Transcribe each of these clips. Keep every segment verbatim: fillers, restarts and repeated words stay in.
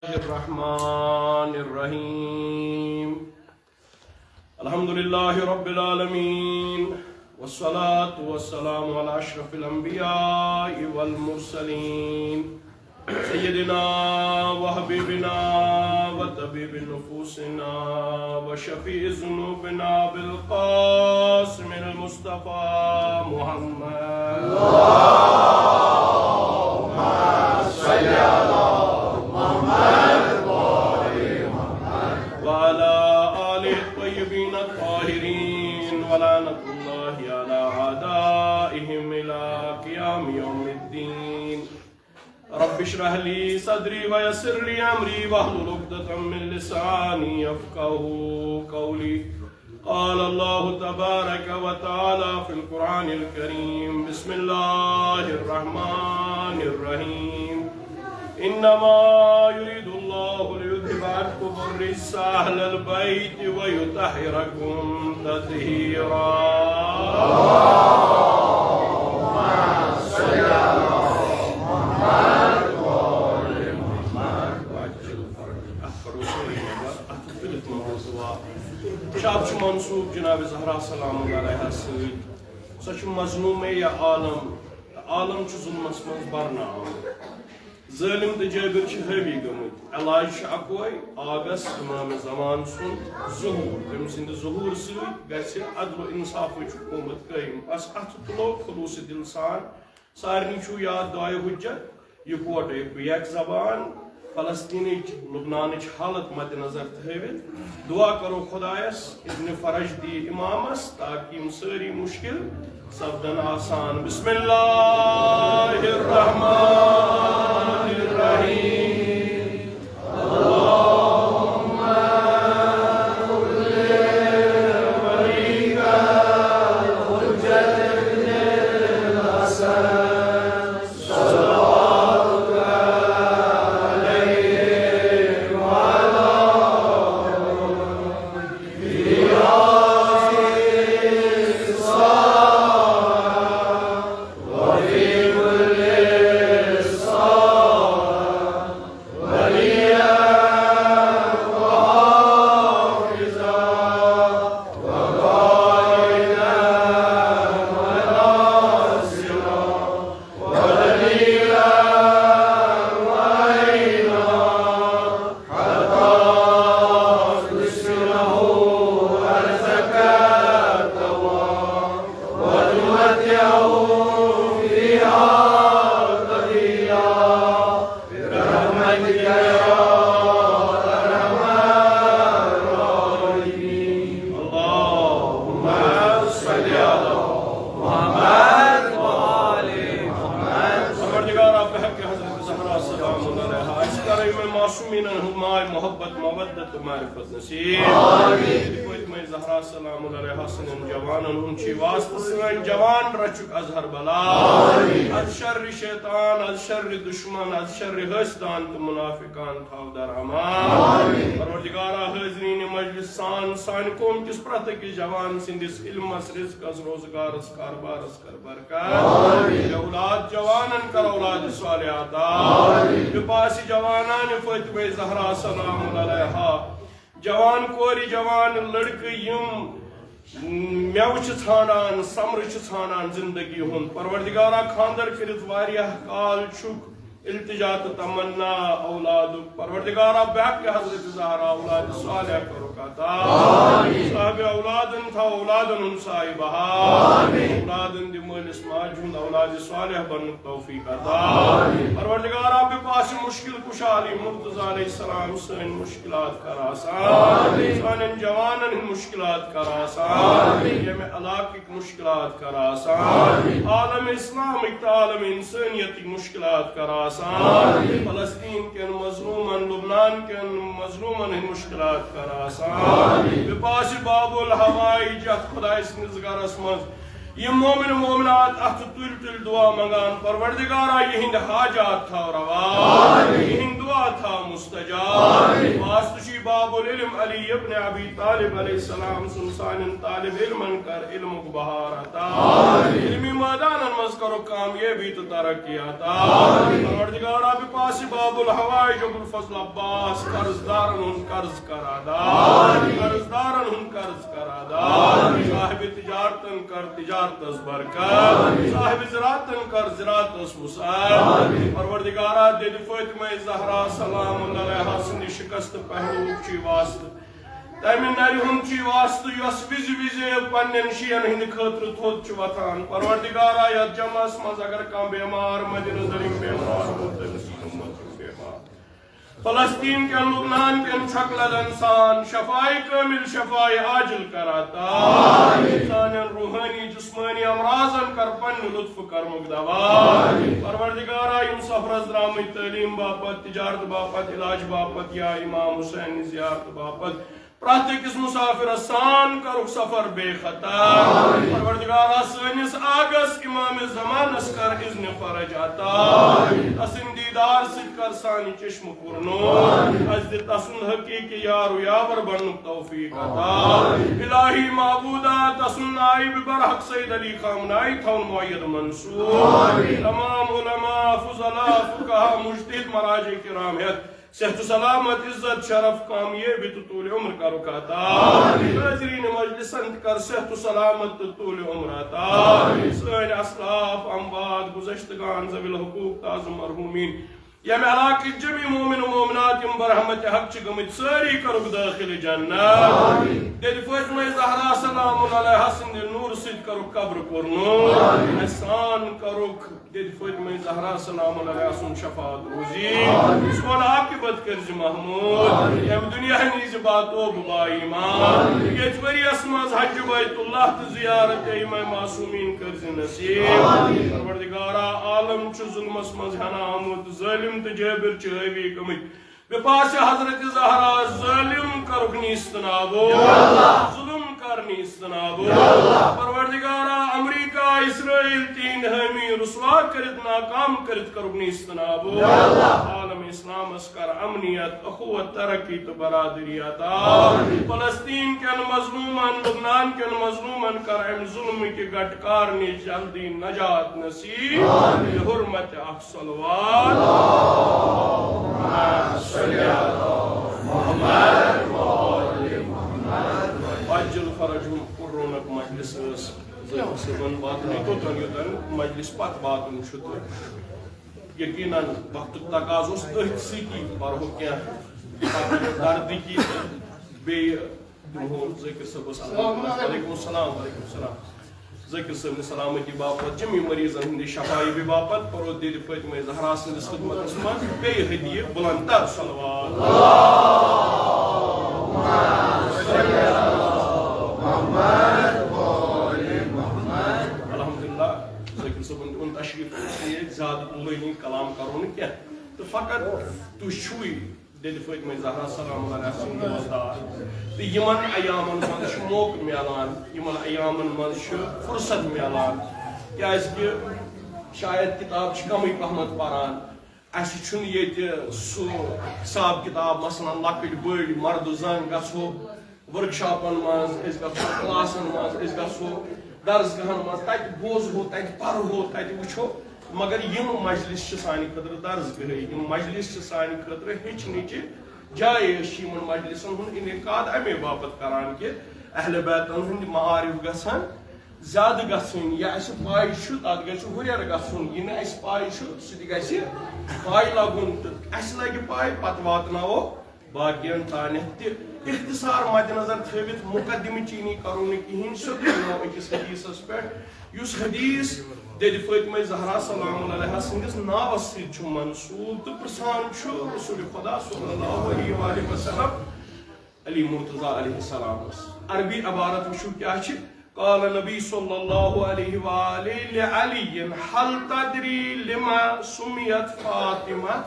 الرحمن الرحيم. الحمد لله رب العالمين، والصلاة والسلام على أشرف الأنبياء والمرسلين، سيدنا وحبيبنا وطبيب نفوسنا وشفيع ذنوبنا أبي القاسم المصطفى محمد. اللهم صل على محمد وآل محمد وعلى آله الطيبين الطاهرين، ولعنة الله على أعدائهم إلى قيام يوم الدين. رب اشرح لي صدري ويسر لي أمري واحلل عقدة من لساني يفقهوا قولي. قال الله تبارك وتعالى في القرآن الكريم: بسم الله الرحمن الرحيم. إنما يريد الله ليذهب عنكم الرجس أهل البيت ويطهركم تطهيرا. شب چھُ منسوب جناب زہرا سلام اللہ علیہا سۭتۍ۔ سۄ چھِ مظلومے یا عالم، تہٕ عالم چھُ ظلمس منٛز برنہٕ آمُت۔ ظٲلم تہٕ جٲبر چھِ حٲوی گٔمٕتۍ۔ علاج چھُ اکوے، آ گژھِ امام زمان سُنٛد ظہور۔ تٔمۍ سٕنٛدِ ظہور سۭتۍ گژھِ عدل و انصافٕچ حکومت قٲیِم۔ بس اتھٕ تُلو خلوص دل سان۔ سارنٕے چھُو یاد دعایہِ حجت، یکوٹہٕ یک زبان، فلسطینٕچ، لبنانٕچ حالت مد نظر تھٲوِتھ دعا کرو خدایس اذن فرج دِیہِ امامس، تاکہ یِم سٲری مشکل سپدن آسان۔ بسم اللہ الرحمن الرحیم۔ اللهم صل على محمد وآل محمد۔ پروردگارا، بحق حضرت زہرا سلام اللہ علیہا، اسہِ کر یِمن معصومینن ہُنٛد ماے محبت، مودت تہٕ معرفت نصیب۔ آمین۔ فاطمہ زہرا سلام اللہ علیہا سٕنٛدٮ۪ن جوانن ہُنٛد چھُ واسطہٕ سٲنۍ جوان رچُک از ہر بلا۔ آمین۔ از شر شیطان، از شر دشمن، از شر حسدان تہٕ منافقان تھاو در امان۔ آمین۔ پروردگارا، حاضرین مجلس سان سانہِ قوم کِس پرٛٮ۪تھ أکِس جوان سٕنٛدِس علمس، رزقس، روزگارس، کاربارس کر برکت۔ آمین۔ بے اولاد جوانن کر اولاد صالح عطا۔ آمین۔ بے پاس جوانان فاطمہ زہرا سلام علیہا، جوان کورِ، جوان لڑکہٕ یِم میوٕ چھِ ژھانڈان، ثمرٕ چھِ ژھانڈان زندگی ہُنٛد۔ پروردگارا، خاندر کٔرِتھ واریاہ کال چھُکھ التجا تہٕ تمنا اولادُک۔ پروردگارا، بحق حضرت زہرا اولاد صالح کرُکھ عطا۔ آمین۔ صاحب اولادن تھاو اولادن ہُنٛد سایہِ بہار۔ آمین۔ اولادن دِ مٲلِس ماجہِ ہُنٛد اولاد صالح بننُک توفیق عطا۔ آمین۔ پروردگارا، بے پاس مشکل کشا علی مرتضی علیہ السلام سٲنۍ مشکلات کر آسان۔ آمین۔ سانٮ۪ن جوانن ہٕنٛدۍ مشکلات کر آسان۔ آمین۔ ییٚمہِ علاقٕکۍ مشکلات کر آسان۔ آمین۔ عالم اسلامٕکۍ تہٕ عالم انسانیتٕکۍ مشکلات کر آسان۔ آمین۔ فلسطین کٮ۪ن مظلومن، لبنان کٮ۪ن مظلومن ہٕنٛدۍ مشکلات کر آسان۔ آمین۔ بے پاس باب الحوائج یتھ خداے سٕنٛدِس گرس منٛز یِم مومن مومنات اتھٕ تُلۍ تُلۍ دعا منگان، پروردگارا، یِہنٛدۍ حاجات تھاو روا، آمین۔ یِہنٛدۍ دعا تھاو مستجاب۔ آمین۔ واسطہٕ چھُے باب العلم علی ابن ابی طالب علیہ السلام سُنٛد سانٮ۪ن طالب علمن کر علمُک بہار عطا۔ علمی مٲدانن منٛز کرو کامیٲبی تہٕ ترقی عطا۔ پروردگارا، بہٕ پاسہِ باب الحوائج ابو الفضل عباس، قرض دارن ہُنٛد قرض کر ادا۔ قرض دارن ہُنٛد قرض کر ادا۔ صاحب تجارتن کر تجارتس برکت۔ صاحب زراعتن کر زراعتس وسعت۔ پروردگارا، دید فاطمہ زہرا سلام اللہ علیہا سٕنٛدِ شکست پہلوُک چھُے واسطہٕ، تمہِ نرِ ہُنٛد چھُے واسطہٕ یۄس وِزِ وِزِ پننٮ۪ن شِین ہٕنٛدِ خٲطرٕ تھوٚد چھُ وۄتھان۔ پروردگارا، یتھ جمعس منٛز اگر کانٛہہ بیمار مدِ نظر یِم بیمار ووت تٔمِس یِم مدِ یِم بیمار۔ فلسطین کٮ۪ن، لبنان کٮ۪ن چھۄکہٕ لدن سان شفاعی کامل، شفاعی عاجل کر عطا۔ سانٮ۪ن روحٲنی جسمٲنی امراضن کر پننہِ لطفہٕ کرمُک دوا۔ پروردگارا، یِم سفرس درامٕتۍ تعلیٖم باپتھ، تجارت باپتھ، علاج باپتھ یا امام حسین زیارت باپتھ، پرٛٮ۪تھ أکِس مسافرس سان کرُکھ سفر بے خطر۔ پروردگارا، سٲنِس آغس امام زمانس کر اذن فرج عطا۔ تسٕنٛدِ دیدار سۭتۍ کر سانہِ چشمہٕ کورنو۔ اسہِ دِ تسُنٛد حقیقی یار و یاور بننُک توفیق عطا۔ الہی معبودا، تسُنٛد نائب برحق سید علی خامنائی تھاوُن مؤید منصور۔ تمام علماء، فضلاء، فقہا، مجتہد، مراجع کرام ہیتھ صحت و سلامت، عزت، شرف، کامیٲبی تہٕ طول عمر کرُکھ عطا۔ حاضرین مجلسن تہِ کر صحت و سلامت تہٕ طول عمر عطا۔ سٲنۍ اسلاف، اموات، گذشتگان، ذوی الحقوق تازٕ مرحومین، ییٚمہِ علاقٕکۍ جمیع مومن و مومنات یِم برحمت حق چھِ گٔمٕتۍ، سٲری کرُکھ دٲخل جنت۔ دید فاطمہ زہرا سلام اللہ علیہا سٕنٛدِ نوٗرٕ سۭتۍ کرُکھ قبر کورنو۔ احسان کرُکھ دید فاطمہ زہرا سلام اللہ علیہا سُنٛد شفاعت روزی۔ سون عاقبت کٔرزِ محمود۔ ییٚمہِ دُنیا نیٖزِ باتوب با ایمان۔ ییٚتہِ ؤریَس منٛز حج بیت اللہ تہٕ زیارت ائمہ معصومین کٔرزِ نصیب۔ پروردگارا، عالم چھُ ظلمس منٛز ہنا آمُت، ظٲلم تہٕ جٲبر چھِ حٲوی گٔمٕتۍ۔ بے پاس حضرت زہرا، ظٲلم کرُکھ نیست نابود، ظلم کر نیست نابود۔ پروردگارا، امریکہ، اسرائیل، تہنٛدۍ حٲمی رسوا کٔرِتھ، ناکام کٔرِتھ کرُکھ نیست نابود۔ عالم اسلامس کر امنیت، اخوت، ترقی تہٕ برادری عطا۔ فلسطین کٮ۪ن مظلومن، لبنان کٮ۪ن مظلومن کر امہِ ظلمہٕ کہِ گٹہٕ کار نِش جلدی نجات نصیب۔ بحرمت اکھ صلوات۔ عجل فرجهم۔ پر رونق مجلس ٲس ذٲکر صٲبن واتنٕے توٚتن یوٚتن مجلس پتہٕ واتُن چھُ، تہٕ یقیناً وقتُک تقاضہٕ اوس أتھۍ سۭتی، پرہو کینٛہہ پتہٕ دردٕکی تہٕ بیٚیہِ دِمہو ذٲکر صٲبس۔ وعلیکم السلام، وعلیکم السلام۔ ذٲکر صٲبنہِ سلامتی باپتھ، جمی مریضن ہٕنٛدِ شفایابی باپتھ پرو دید فاطمہ زہرا سٕنٛدِس خدمتس منٛز بیٚیہِ ہدیہِ بلند تر صلوات۔ الحمدللہ، ذٲکر صٲبن تہِ ووٚن تشریف ییٚتہِ زیادٕ طولٲنی کلام کرو نہٕ کینٛہہ، تہٕ فقط تُہۍ چھِوٕے دید فاطمہ زہرا سلام اللہ علیہا سُنٛد دوستدار۔ تہٕ یِمن ایامن منٛز چھُ موقعہٕ میلان، یِمن ایامن منٛز چھُ فرصت میلان، کیازِ کہِ شاید کتاب چھِ کمٕے پہمتھ پران۔ اسہِ چھُنہٕ ییٚتہِ سُہ حساب کتاب، مثلاً لۄکٕٹۍ بٔڑۍ مرد زنگ گژھو ورکشاپن منٛز، أسۍ گژھو کلاسن منٛز، أسۍ گژھو درسگاہن منٛز، تتہِ بوزہو، تتہِ پرہو، تتہِ وٕچھو۔ مگر یِم مجلس چھِ سانہِ خٲطرٕ درسگاہٕے، یِم مجلس چھِ سانہِ خٲطرٕ ہیٚچھنٕچہِ جایہِ۔ أسۍ چھِ یِمن مجلسن ہُنٛد انعقاد امے باپتھ کران کہِ اہل بیتن ہٕنٛدۍ معارف گژھن زیادٕ گژھٕنۍ، یہِ اسہِ پاے چھُ تتھ گژھِ ہُرٮ۪ر گژھُن، یہِ نہٕ اسہِ پاے چھُ سُہ تہِ گژھِ پاے لگُن تہٕ اسہِ لگہِ پاے، پتہٕ واتناوو باقین تانٮ۪تھ تہِ۔ اختصار مد نظر تھٲوِتھ مقدمہٕ چینی کرو نہٕ کِہیٖنۍ، سیوٚدُے یِمو أکِس حدیثس پٮ۪ٹھ، یُس حدیث دید فاطمہ زہرا سلام اللہ علیہا سٕنٛدِس ناوس سۭتۍ چھُ منسوب تہٕ پرژھان چھُ رسول خدا صلی اللہ علیہ وآلہ وسلم علی مرتضی علیہ السلام۔ عربی عبارت وٕچھِو کیٛاہ چھِ۔ قال نبی صلی اللہ علیہ وآلہ لعلی، هل تدری لما سمیت فاطمہ؟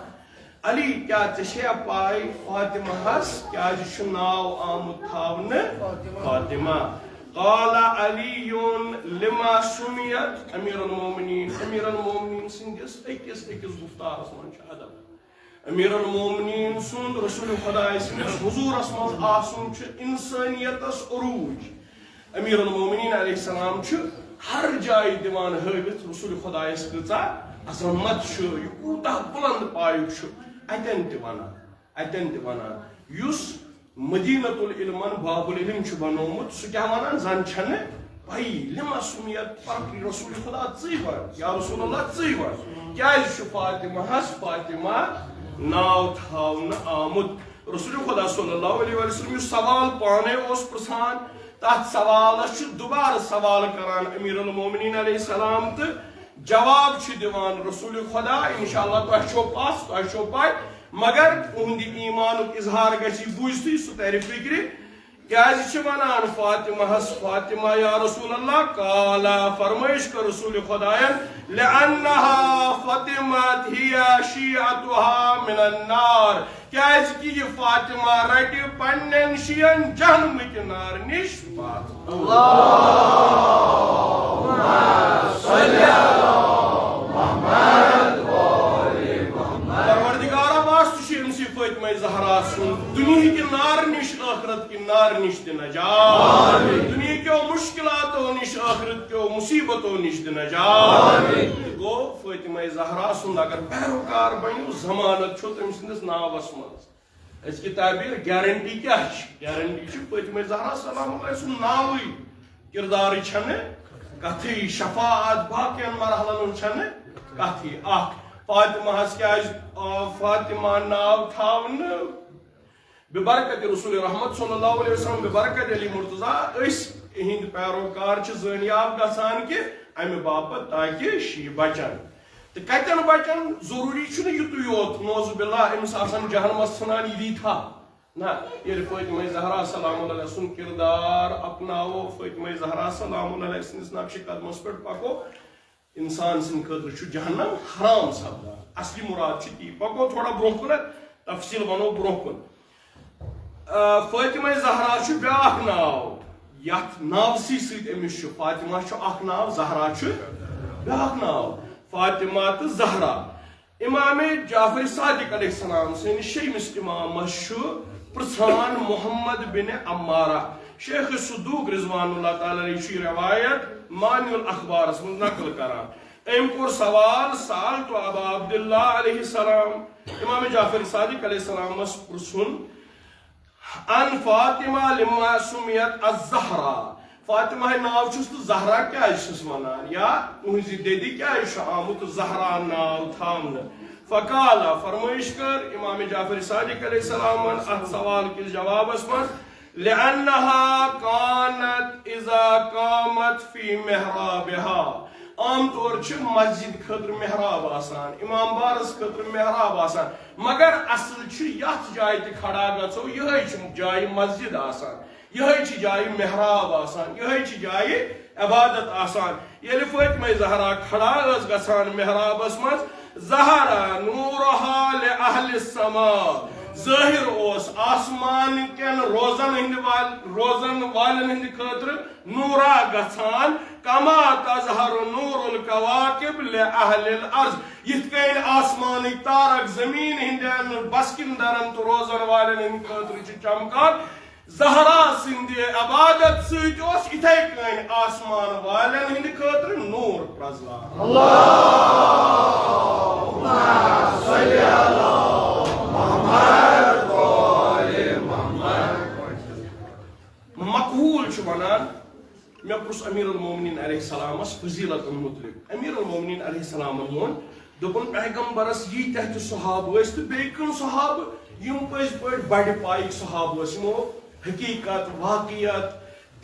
علی، کیٛاہ ژےٚ چھےٚ پاے فاطمہ ہس کیٛازِ چھُ ناو آمُت تھاونہٕ فاطمہ؟ قال علی لما سمیت امیر المومنین۔ امیر المومنین سٕنٛدِس أکِس أکِس گفتارس منٛز چھُ ادب۔ امیر المومنین سُنٛد رسول خدائے سٕنٛدِس حضورس منٛز آسُن چھُ انسانیتس عروج۔ امیر المومنین علیہ السلام چھُ ہر جایہِ دِوان ہٲوِتھ رسول خدائس کۭژاہ عظمت چھُ، یہِ کوٗتاہ بُلند پایُک چھُ۔ اتٮ۪ن تہِ ونان، اتٮ۪ن تہِ ونان، یُس مدینۃ العلمن باب العلم چھُ بنومُت، سُہ کیٛاہ ونان؟ زن چھنہٕ پَیی۔ لما سمیت، پر رسول خدا، ژٕے ون، یا رسول اللہ، ژٕے ون، کیٛازِ چھُ فاطمہ ہس فاطمہ ناو تھاونہٕ آمُت؟ رسول خدا صلی اللہ علیہ وسلم یُس سوال پانے اوس پرژھان، تتھ سوالس چھُ دوبارٕ سوال کران امیر المومنین علیہ السلام، تہٕ جواب چھُ دِوان رسول خدا۔ انشاءاللہ تۄہہِ چھو پَژھ، تۄہہِ چھو پَے، مگر تُہُنٛدِ ایمانُک اظہار گژھِ بوٗزتھٕے، سُہ ترِ فکرِ۔ کیٛازِ چھِ ونان فاطمہ ہس فاطمہ یا رسول اللہ؟ قال، فرمٲیش کٔر رسول خداین، لأنها فاطمہ هي شيعتها من النار۔ کیٛازِ کہِ یہِ فاطمہ رٹہِ پننٮ۪ن شیعن جہنمٕکہِ نارٕ نِش پتھ۔ پروردگارا، واسطہٕ چھُ أمۍ سٕے فاطمہ زہرا سُنٛد، دُنیاہٕکہِ نارٕ نِش، ٲخرت کہِ نارٕ نِش تہِ نجات، دُنیاہٕکیو مُشکِلاتو نِش، ٲخرت کیو مُصیبتو نِش تہِ نجات۔ گوٚو، فاطمہ زہرا سُنٛد اگر پیروکار بنِو، ضمانت چھُ تٔمۍ سٕنٛدِس ناوس منٛز۔ أزکہِ تعبیر گارنٹی کیٛاہ چھِ؟ گارنٹی چھِ فاطمہ زہرا سلام اللہ سُنٛد ناوٕے، کردارٕچ چھنہٕ کتھٕے، شفاعت باقین مرحلن ہٕنٛز چھنہٕ کتھٕے۔ اکھ، فاطمہ ہس کیٛازِ آو فاطمہ ناو تھاونہٕ؟ ببرکت رسول رحمت صلی اللہ علیہ وسلم، ببرکت علی مرتضی، أسۍ اِہِنٛدۍ پیروکار چھِ زٲنیاب گژھان کہِ امہِ باپتھ تاکہِ شی بچن۔ تہٕ کتٮ۪ن بچن؟ ضروٗری چھُنہٕ یُتُے یوت، نعوذ باللہ، أمِس آسن جہنمس ژھٕنان یہِ دی تھپھ۔ نہ، ییٚلہِ فاطمہ زہرا سلام اللہ علیہ سُنٛد کردار اپناوو، فاطمہ زہرا سلام اللہ علیہ سٕنٛدِس نقشِ قدمس پٮ۪ٹھ پکو، انسان سٕنٛدِ خٲطرٕ چھُ جہنم حرام سپدان۔ اصلی مُراد چھُ تی۔ پکو تھوڑا برونٛہہ کُن، تفصیٖل ونو برونٛہہ کُن۔ آ، فاطمہ زہرا چھُ بیٛاکھ ناو، یتھ ناوسٕے سۭتۍ أمِس چھُ۔ فاطمہ چھُ اکھ ناو، زہرا چھُ بیٛاکھ ناو۔ فاطمہ تہٕ زہرا۔ امام جعفر صادق علیہ السلام سٕنٛدِ شیٚیمِس امامس چھُ پرژھان محمد بن عمارہ۔ شیخ صدوق رضوان اللہ تعالیٰ علیہ چھُ یہِ روایت معانی الاخبارس منٛز نقل کران۔ أمۍ کوٚر سوال، سألت ابا عبداللہ علیہ السلام، امام جعفر صادق علیہ السلامس پرژھُن، عن فاطمہ لما سمیت الزہرا، فاطمہ ناو چھُس تہٕ زہرا کیٛازِ چھِس ونان، یا تُہنٛزِ دٮ۪دِ کیٛازِ چھُ آمُت زہرا ناو تھاونہٕ؟ فقال، فرمٲیش کٔر امام جعفر صادق علیہ السلامن اتھ سوال کِس جوابس منٛز، لأنها كانت إذا قامت في محرابها۔ عام طور چھِ مسجد خٲطرٕ محراب آسان، امام بارس خٲطرٕ محراب آسان، مگر اصل چھُ یتھ جایہِ تہِ کھڑا گژھو، یِہے چھِ جایہِ مسجد آسان، یِہے چھِ جایہِ محراب آسان، یِہے چھِ جایہِ عبادت آسان۔ ییٚلہِ فاطمہ زہرا کھڑا ٲس گژھان محرابس منٛز، ظہر نورها لأهل السماء، ظٲہِر اوس آسمان کٮ۪ن روزن ہٕنٛدِ وال-، روزن والٮ۪ن ہٕنٛدِ خٲطرٕ نورا گژھان، کما تظہر نور الکواکب لأہل الارض، یِتھ کٔنۍ آسمانٕکۍ تارک زمین ہٕنٛدٮ۪ن بسکندرن تہٕ روزن والٮ۪ن ہٕنٛدِ خٲطرٕ چھِ چمکان، زہرا سٕنٛدِ عبادت سۭتۍ اوس یِتھے کٔنۍ آسمان والٮ۪ن ہٕنٛدِ خٲطرٕ نور پرزلان۔ مقہول چھُ ونان، مےٚ پرُژھ امیر المومنین علیہ السلامس فضیلتن متعلق۔ امیر المومنین علیہ السلامن ووٚن، دوٚپُن، پیغمبرس ییٖتیٛاہ تہِ صحابہٕ ٲسۍ تہٕ بیٚیہِ کٕم صحابہٕ، یِم پٔزۍ پٲٹھۍ بڑِ پایِکۍ صحابہٕ ٲسۍ، یِمو حقیٖقت، واقعیت،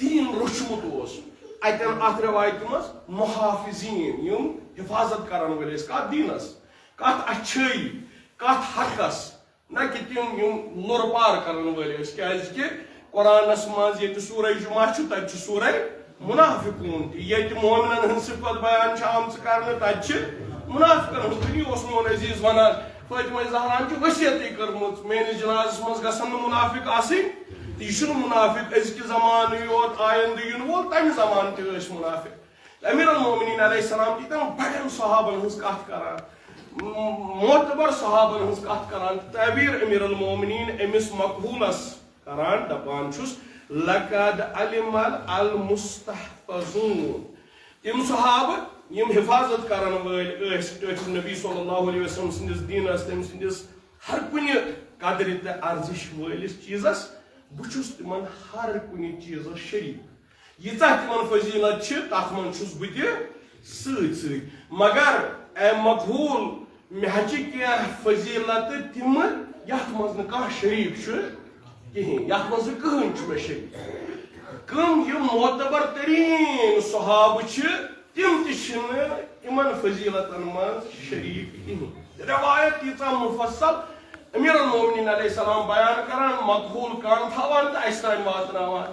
دیٖن روٚچھمُت اوس۔ اتٮ۪ن اتھ رٮ۪وایتہِ منٛز محافظین، یِم حفاظت کرن وٲلۍ ٲسۍ کتھ دیٖنس، کتھ اچھٲیی، کتھ حقس، نہ کہِ تِم یِم لوٚر پار کرن وٲلۍ ٲسۍ، کیازِ کہِ قرآنس منٛز ییٚتہِ سورہ جمعہ چھُ، تتہِ چھُ سورہ منافقون تہِ۔ ییٚتہِ مومنن ہٕنٛز صفت بیان چھِ آمژٕ کرنہٕ، تتہِ چھِ منافقن ہٕنٛز۔ تہٕ یہِ اوس میون عزیز ونان، فاطمہ زہرا ہن چھِ وصیتٕے کٔرمٕژ، میٲنِس جنازس منٛز گژھن نہٕ منافق آسٕنۍ۔ تہٕ یہِ چھُنہٕ منافق أزکہِ زمانہٕ یوت، آیندٕ یِنہٕ وول، تمہِ زمانہٕ تہِ ٲسۍ منافق۔ امیر المومنین علیہ السلام چھِ تِمن بڑٮ۪ن صحابن ہٕنٛز کتھ کران۔ معتبر صحابن ہٕنٛز کتھ کران، تعبیر امیر المومنین أمِس مقبولس کران، دپان چھُس، "لقد علم المستحفظون"۔ تِم صحابہٕ یِم حفاظت کرن وٲلۍ ٲسۍ ٹٲٹھۍ نبی صلی اللہ علیہ وسلم سٕنٛدِس دیٖنس، تٔمۍ سٕنٛدِس ہر کُنہِ قدرِ تہٕ ارزش وٲلِس چیٖزس، بہٕ چھُس تِمن ہر کُنہِ چیٖزس شریٖک۔ ییٖژاہ تِمن فضیلت چھِ، تتھ منٛز چھُس بہٕ تہِ سۭتۍ سۭتۍ۔ مگر اے مقبول، مےٚ حظ چھِ کینٛہہ فضیلت تِم، یتھ منٛز نہٕ کانٛہہ شریٖک چھُ کِہیٖنۍ، یتھ منٛز نہٕ کٕہٕنۍ چھُ مےٚ شریٖک۔ کٕم یِم معتبر تریٖن صحابہٕ چھِ، تِم تہِ چھِنہٕ یِمن فضیلتن منٛز شریٖک کِہیٖنۍ۔ روایت تیٖژاہ مفصل امیر المومنین علیہ السلام بیان کران، مقبول کن تھاوان تہٕ اسہِ تام واتناوان۔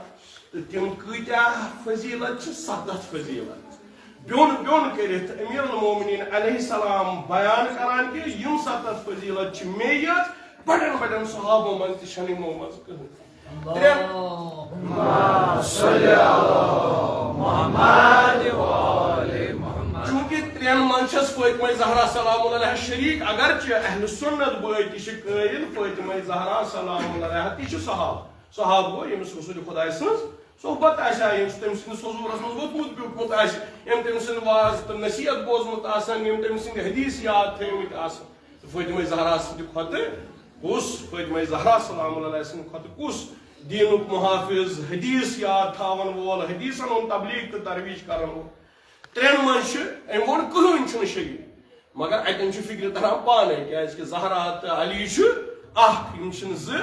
تہٕ تِم کۭتیاہ فضیلت چھِ؟ ستتھ فضیلت۔ بیوٚن بیوٚن کٔرِتھ امیر المومنین علیہ السلام بیان کران کہِ یِم ستتھ فضیلت چھِ مے یٲژ، بڑٮ۪ن بڑٮ۪ن صحابو منٛز تہِ چھنہٕ یِمو منٛز کٕہٕنۍ۔ ترٛٮ۪ن، چونکہ ترٛٮ۪ن منٛز چھس فاطمہ زہرا سلام اللہ علیہا شریٖک، اگرچہ اہل سنت بٲے تہِ چھِ قٲیل فاطمہ زہرا سلام اللہ علیہا تہِ چھِ صحابہٕ۔ صحابہٕ گوٚو ییٚمِس رسول خداے سٕنٛز صحبت آسہِ ہا، ییٚمِس تٔمۍ سٕنٛدِس حضوٗرس منٛز ووٚتھمُت بیوٗٹھمُت آسہِ، ییٚمۍ تٔمۍ سٕنٛدۍ واز تہٕ نصیحت بوزمُت آسن، ییٚمۍ تٔمۍ سٕنٛدۍ حدیث یاد تھٲومٕتۍ آسن۔ تہٕ فاطمہ زہرا سٕنٛدِ کھۄتہٕ کُس، فاطمہ زہرا سلام اللہ علیہا سٕنٛدِ کھۄتہٕ کُس دیٖنُک محافظ، حدیث یاد تھاون وول، حدیثن ہُنٛد تبلیغ تہٕ ترویج کرن وول؟ ترٛٮ۪ن منٛز چھِ، أمۍ ووٚن کٕہٕنۍ چھُنہٕ شریٖک، مگر اتٮ۪ن چھُ فکرِ تران پانے، کیازِ کہِ زہرا تہٕ علی چھُ اکھ، یِم چھِنہٕ زٕ،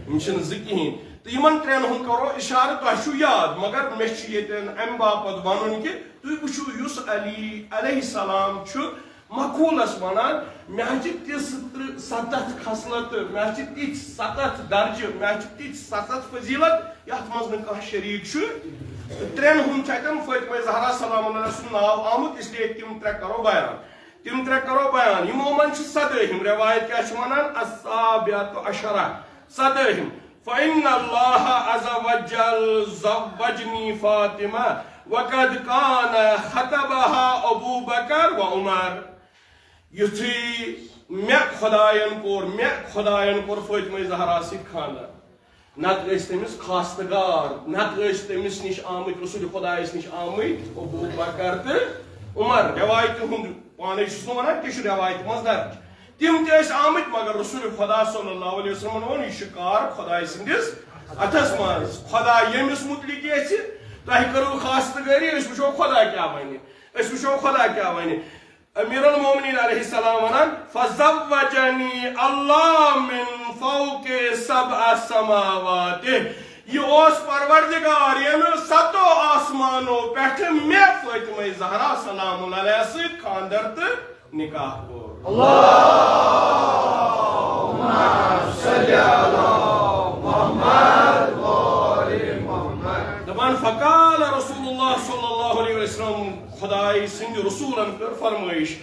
یِم چھِنہٕ زٕ کِہیٖنۍ۔ تہٕ یِمن ترٛٮ۪ن ہُنٛد کرو اشارٕ، تۄہہِ چھُو یاد، مگر مےٚ چھُ ییٚتٮ۪ن امہِ باپتھ ونُن کہِ تُہۍ وٕچھِو، یُس علی علیہ السلام چھُ مقبولس ونان، مےٚ حظ چھِ تِژھ ترٕٛہ ستتھ خصلتہٕ، مےٚ حظ چھِ تِتھۍ ستتھ درجہٕ، مےٚ حظ چھِ تِتھۍ ستتھ فضیلت، یتھ منٛز نہٕ کانٛہہ شریٖک چھُ۔ تہٕ ترٛٮ۪ن ہُنٛد چھُ اتٮ۪ن فاطمہ زہرا سلام اللہ علیہا سُنٛد ناو آمُت، اس لیے تِم ترٛےٚ کرو بیان۔ تِم ترٛےٚ کرو بیان۔ یِمو منٛز چھِ سدٲہِم، روایت کیٛاہ چھِ ونان؟ السابعۃ عشرہ، سدٲہِم۔ فإن الله عز وجل زوجني فاطمة وقد كان خطبها أبو بكر وعمر۔ یُتھُے مےٚ خۄدایَن کوٚر، مےٚ خۄدایَن کوٚر فاطمہ زہرا سۭتۍ خانٛدر۔ نتہٕ ٲسۍ تٔمِس خواستگار، نتہٕ ٲسۍ تٔمِس نِش آمٕتۍ، رسول خۄدایَس نِش آمٕتۍ ابو بکر تہٕ عمر۔ رٮ۪وایتہِ ہُنٛد پانے چھُس نہٕ وَنان، تہِ چھُ رٮ۪وایتہِ منٛز درج۔ تِم تہِ ٲسۍ آمٕتۍ، مگر رسول خۄدا صلی اللہ علیہ وسلمن ووٚن، یہِ چھُ کار خۄداے سٕنٛدِس اَتھس منٛز۔ خۄدا ییٚمِس مُتعلِق یژھِ، تۄہہِ کٔرٕو خواستگٲری، أسۍ وٕچھو خۄدا کیٛاہ وَنہِ، أسۍ وٕچھو خۄدا کیٛاہ وَنہِ۔ امیر المومنین علیہ السلام ونان، "فزوجنی اللہ من فوق سبع سماوات"، یہ اوس پروردگار ییٚمۍ ستو آسمانو پٮ۪ٹھٕ مےٚ فاطمہ زہرا سلام اللہ علیہا سۭتۍ خاندر تہٕ نکاح کوٚر۔ دپان، فقال رسول اللہ صلی اللہ علیہ وسلم، خداے سٕنٛدِ رسولن کٔر فرمٲیش،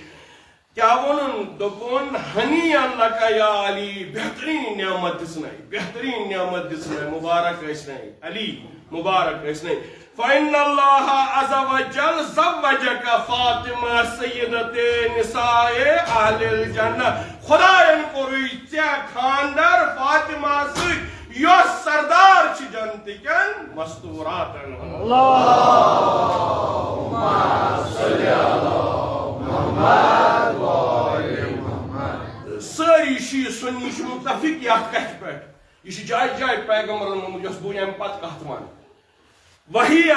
کیا ووٚنُن؟ دوٚپُن، "ہنیئا لک یا علی"، بہترین نعمت دِژنَے، بہترین نعمت دِژنَے، مبارک ٲسنَے علی، مبارک ٲسنَے۔ فإن اللہ عز وجل زوجک فاطمہ سیدت نساء اہل الجنہ۔ خدایَن کوٚرُے ژےٚ خاندر فاطمہ سۭتۍ، یۄس سردار چھِ جنتٕکٮ۪ن مستوراتن ہُنٛد۔ سٲری شیعہ سنی چھِ متفق یتھ کتھِ پٮ۪ٹھ۔ یہِ چھِ جایہِ جایہِ پیغمبرن ووٚنمُت، یۄس بہٕ ییٚمہِ پتہٕ کتھ ونہٕ۔ وہی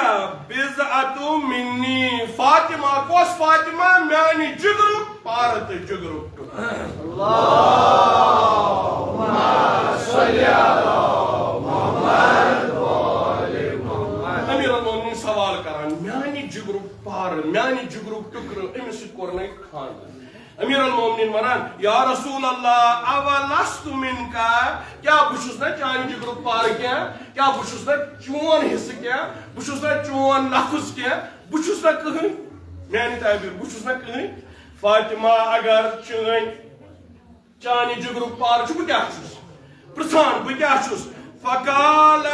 بضعۃ منی، فاطمہ کۄس فاطمہ؟ میانہِ جگرُک پارٕ تہٕ جگرُک ٹُکرٕ۔ امیر المومنین سوال کران، میانہِ جگرُک پارٕ، میانہِ جگرُک ٹُکرٕ، أمِس سۭتۍ کوٚر نَے خانٛدر۔ امیر المومنین ونان، یا رسول اللہ، اولست منک، کیا بہٕ چھُس نہ چانہِ جگرُک پارٕ کینٛہہ؟ کیا بہٕ چھُس نہ چون حصہٕ کینٛہہ؟ بہٕ چھُس نہ چون لفظ کینٛہہ؟ بہٕ چھُس نہ کٕہٕنۍ، میانہِ تعبیر، بہٕ چھُس نہ کٕہٕنۍ۔ فاطمہ، اگر چٲنۍ، چانہِ جگرُک پارٕ چھُ، بہٕ کیٛاہ چھُس؟ پرژھان، بہٕ کیٛاہ چھُس؟ فقال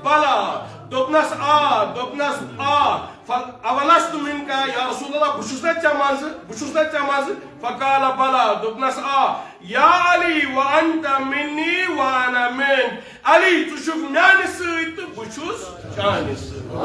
بلا، دوٚپنس آ، دوٚپنس آ۔ فل-، اولست منک یا رسول اللہ، بہٕ چھُس نا ژےٚ منٛزٕ، بہٕ چھُس نا ژےٚ منٛزٕ؟ فقال بلى، دوٚپنس آ۔ یا علی، وانت منی وانا منک، علی، ژٕ چھُکھ میانہِ سۭتۍ تہٕ بہٕ چھُس چانہِ سۭتۍ۔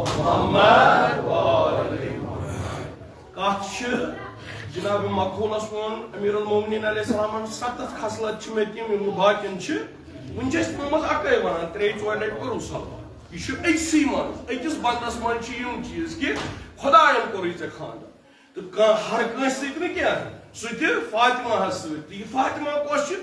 اللهم کتھ چھِ جناب مقبولس ووٚن امیر المومنین علیہ السلامن، ستتھ خصلت چھِ مےٚ تِم، یِم نہٕ باقین چھِ۔ وُنہِ چھِ أسۍ تِمو منٛز اکٲے ونان، ترٛیٚیہِ ژورِ لٹہِ کوٚرُن صلوات۔ یہِ چھُ أکسٕے منٛز، أکِس بندس منٛز چھِ یِم چیٖز کہِ خداین کوٚرُے ژےٚ خانٛدر۔ تہٕ کانٛہہ ہر کٲنٛسہِ سۭتۍ نہٕ کینٛہہ، سُہ تہِ فاطمہ ہس سۭتۍ۔ تہٕ یہِ فاطمہ کۄس چھِ؟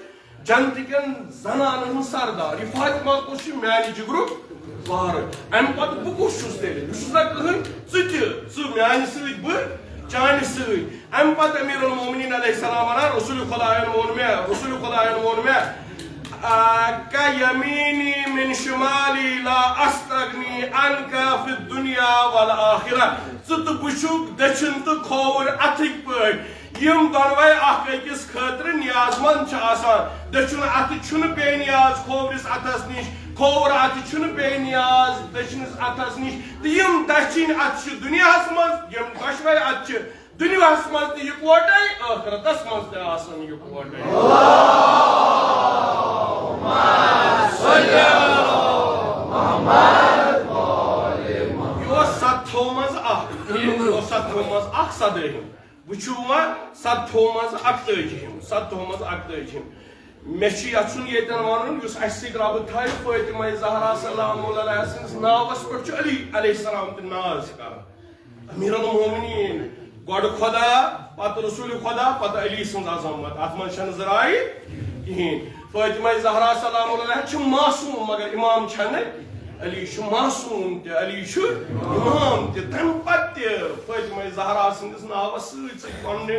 جنتہٕ کٮ۪ن زنانن ہٕنٛز سردار۔ یہِ فاطمہ کُس چھُ؟ میانہِ جگرُک پارٕ۔ امہِ پتہٕ بہٕ کُس چھُس تیٚلہِ؟ بہٕ چھُس نہ کٕہٕنۍ، ژٕ تہِ، ژٕ میانہِ سۭتۍ، بہٕ چانہِ سۭتۍ۔ امہِ پتہٕ امیر المومنین علیہ السلام ونان، رسول خدایَن ووٚن مےٚ، رسول خدایَن ووٚن مےٚ، آ، کیمینی من شمالی لا استغنی عنک فی الدنیا والآخرہ۔ ژٕ تہٕ بہٕ چھُکھ دٔچھِن تہٕ کھووُر اتھٕکۍ پٲٹھۍ۔ یِم دۄنوَے اکھ أکِس خٲطرٕ نیاز مند چھِ آسان۔ دٔچھُن اَتھٕ چھُنہٕ بے نیاز کھوورِس اَتھس نِش، کھووُر اَتھٕ چھُنہٕ بے نیاز دٔچھنِس اَتھس نِش۔ تہٕ یِم دٔچھِنۍ اَتھٕ چھِ دُنیاہَس منٛز، یِم دۄشوَے اَتھٕ چھِ دُنیاہَس منٛز تہِ یِکوَٹَے، ٲخرتَس منٛز تہِ آسَن یِکوَٹَے۔ یہِ اوس ستتھو منٛز اَکھ، یہِ اوس ستتھو منٛز اَکھ سدٲہِم۔ وٕچھِو وۄنۍ، ستتھو منٛز اکتٲجِہِم، ستتھو منٛز اکتٲجِہِم۔ مےٚ چھُ یژھُن ییٚتٮ۪ن ونُن، یُس اسہِ سۭتۍ رب تھایہِ، فاطمہ زہرا سلام اللہ علیہا سٕنٛدِس ناوس پٮ۪ٹھ چھُ علی علیہ السلام تہِ ناز کران۔ امیر المومنین، گۄڈٕ خدا، پتہٕ رسول خدا، پتہٕ علی سٕنٛز عظمت، اتھ منٛز چھنہٕ زٕ رایہِ کِہیٖنۍ۔ فاطمہ زہرا سلام اللہ علیہا چھِ معصوم، مگر امام چھنہٕ۔ علی چھُ معصوم تہِ، علی چھُ امام تہِ۔ تمہِ پتہٕ تہِ فاطمہ زہرا سٕنٛدِس ناوس سۭتۍ سۭتۍ پننہِ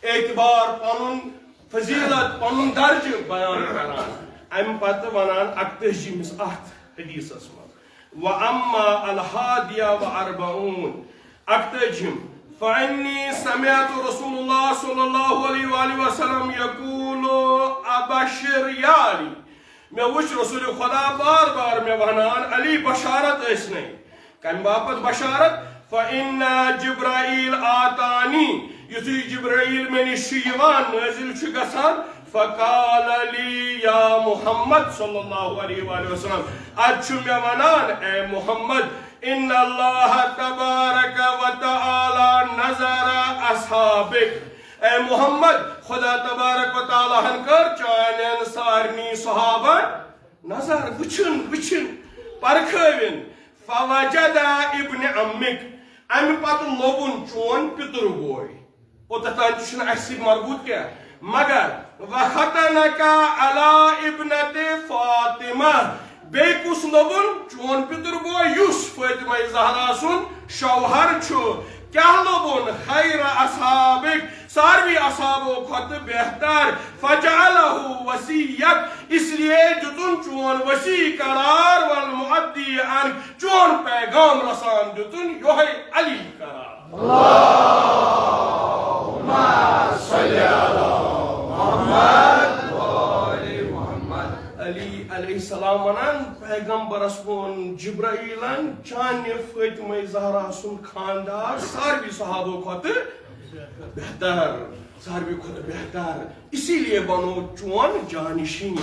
اعتبار، پنُن فضیلت، پنُن درجہٕ بیان کران۔ امہِ پتہٕ ونان اکتٲجِمِس اتھ حدیثس منٛز، واما الحادیہ و اربعون، اکتٲجِم، فانی سمعت رسول اللہ صلی اللہ علیہ وآلہ وسلم یقول، ابشر یا علی۔ مےٚ وُچھ رسول خدا بار بار مےٚ ونان، علی، بشارت ٲسۍ نے۔ کمہِ باپتھ بشارت؟ فان جبرائیل آتانی، یُتھُے جبرائیل مےٚ نِش چھُ یِوان، نٲزِل چھُ گژھان، فقال لی یا محمد صلی اللہ علیہ وآلہ وسلم، اتھ چھُ مےٚ ونان، اے محمد، ان اللہ تبارک و تعالی نظر اصحابک۔ اے محمد، خدا تبارک و تعالیٰ ہن کٔر چانٮ۪ن سارنٕے صحابن نظر، وٕچھِن، وٕچھِن، پرکھٲوِن۔ فوجد ابن عمک، امہِ پتہٕ لوٚبُن چون پِتُر بوے۔ اوٚتتھ تام تہِ چھُنہٕ اَسہِ سۭتۍ مربوط کینٛہہ، مگر وختنک علی ابنت فاطمہ، بیٚیہِ کُس لوٚبُن؟ چون پِتُر بوے یُس فاطمہ زہرا سُنٛد شوہر چھُ۔ کیٛاہ لوٚبُن؟ خیر اصحابک، ساروی اصحابو کھۄتہٕ بہتر۔ فجعلہ وصیت، اس لیے دیُتُن چون وصی قرار، والمؤدی عنک، چون پیغام رسان دیُتُن یوہے علی قرار۔ علی علیہ السلام ونان، پیغمبرس ووٚن جبرائیلن، چانہِ فاطمہ زہرا سُنٛد خاندار ساروی صحابو کھۄتہٕ بہتر، ساروی کھۄتہٕ بہتر، اسی لیے بنو چون جانشین۔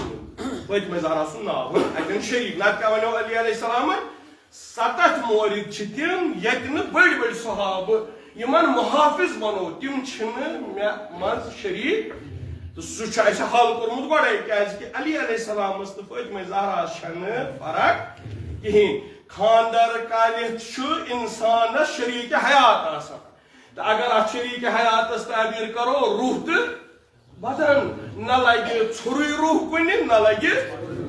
فاطمہ زہرا سُنٛد ناو ہن اتٮ۪ن شریک، نتہٕ کیٛاہ ونیو علی علیہ السلامن؟ ستتھ مورد چھِ تِم، ییٚتہِ نہٕ بٔڑۍ بٔڑۍ صحابہٕ، یِمن محافظ ونو، تِم چھِنہٕ مےٚ منٛز شریٖک۔ تہٕ سُہ چھُ اَسہِ حل کوٚرمُت گۄڈَے، کیٛازِ کہِ علی علیہ السلامس تہٕ فاطمہ زہراہس چھَنہٕ فرق کِہیٖنۍ۔ خانٛدر کٔرِتھ چھُ اِنسانس شریٖک حیات آسان۔ تہٕ اگر اتھ شریٖک حیاتس تعبیٖر کرو، روح تہٕ بدن، نہ لگہِ ژھورُے روح کُنہِ، نہ لگہِ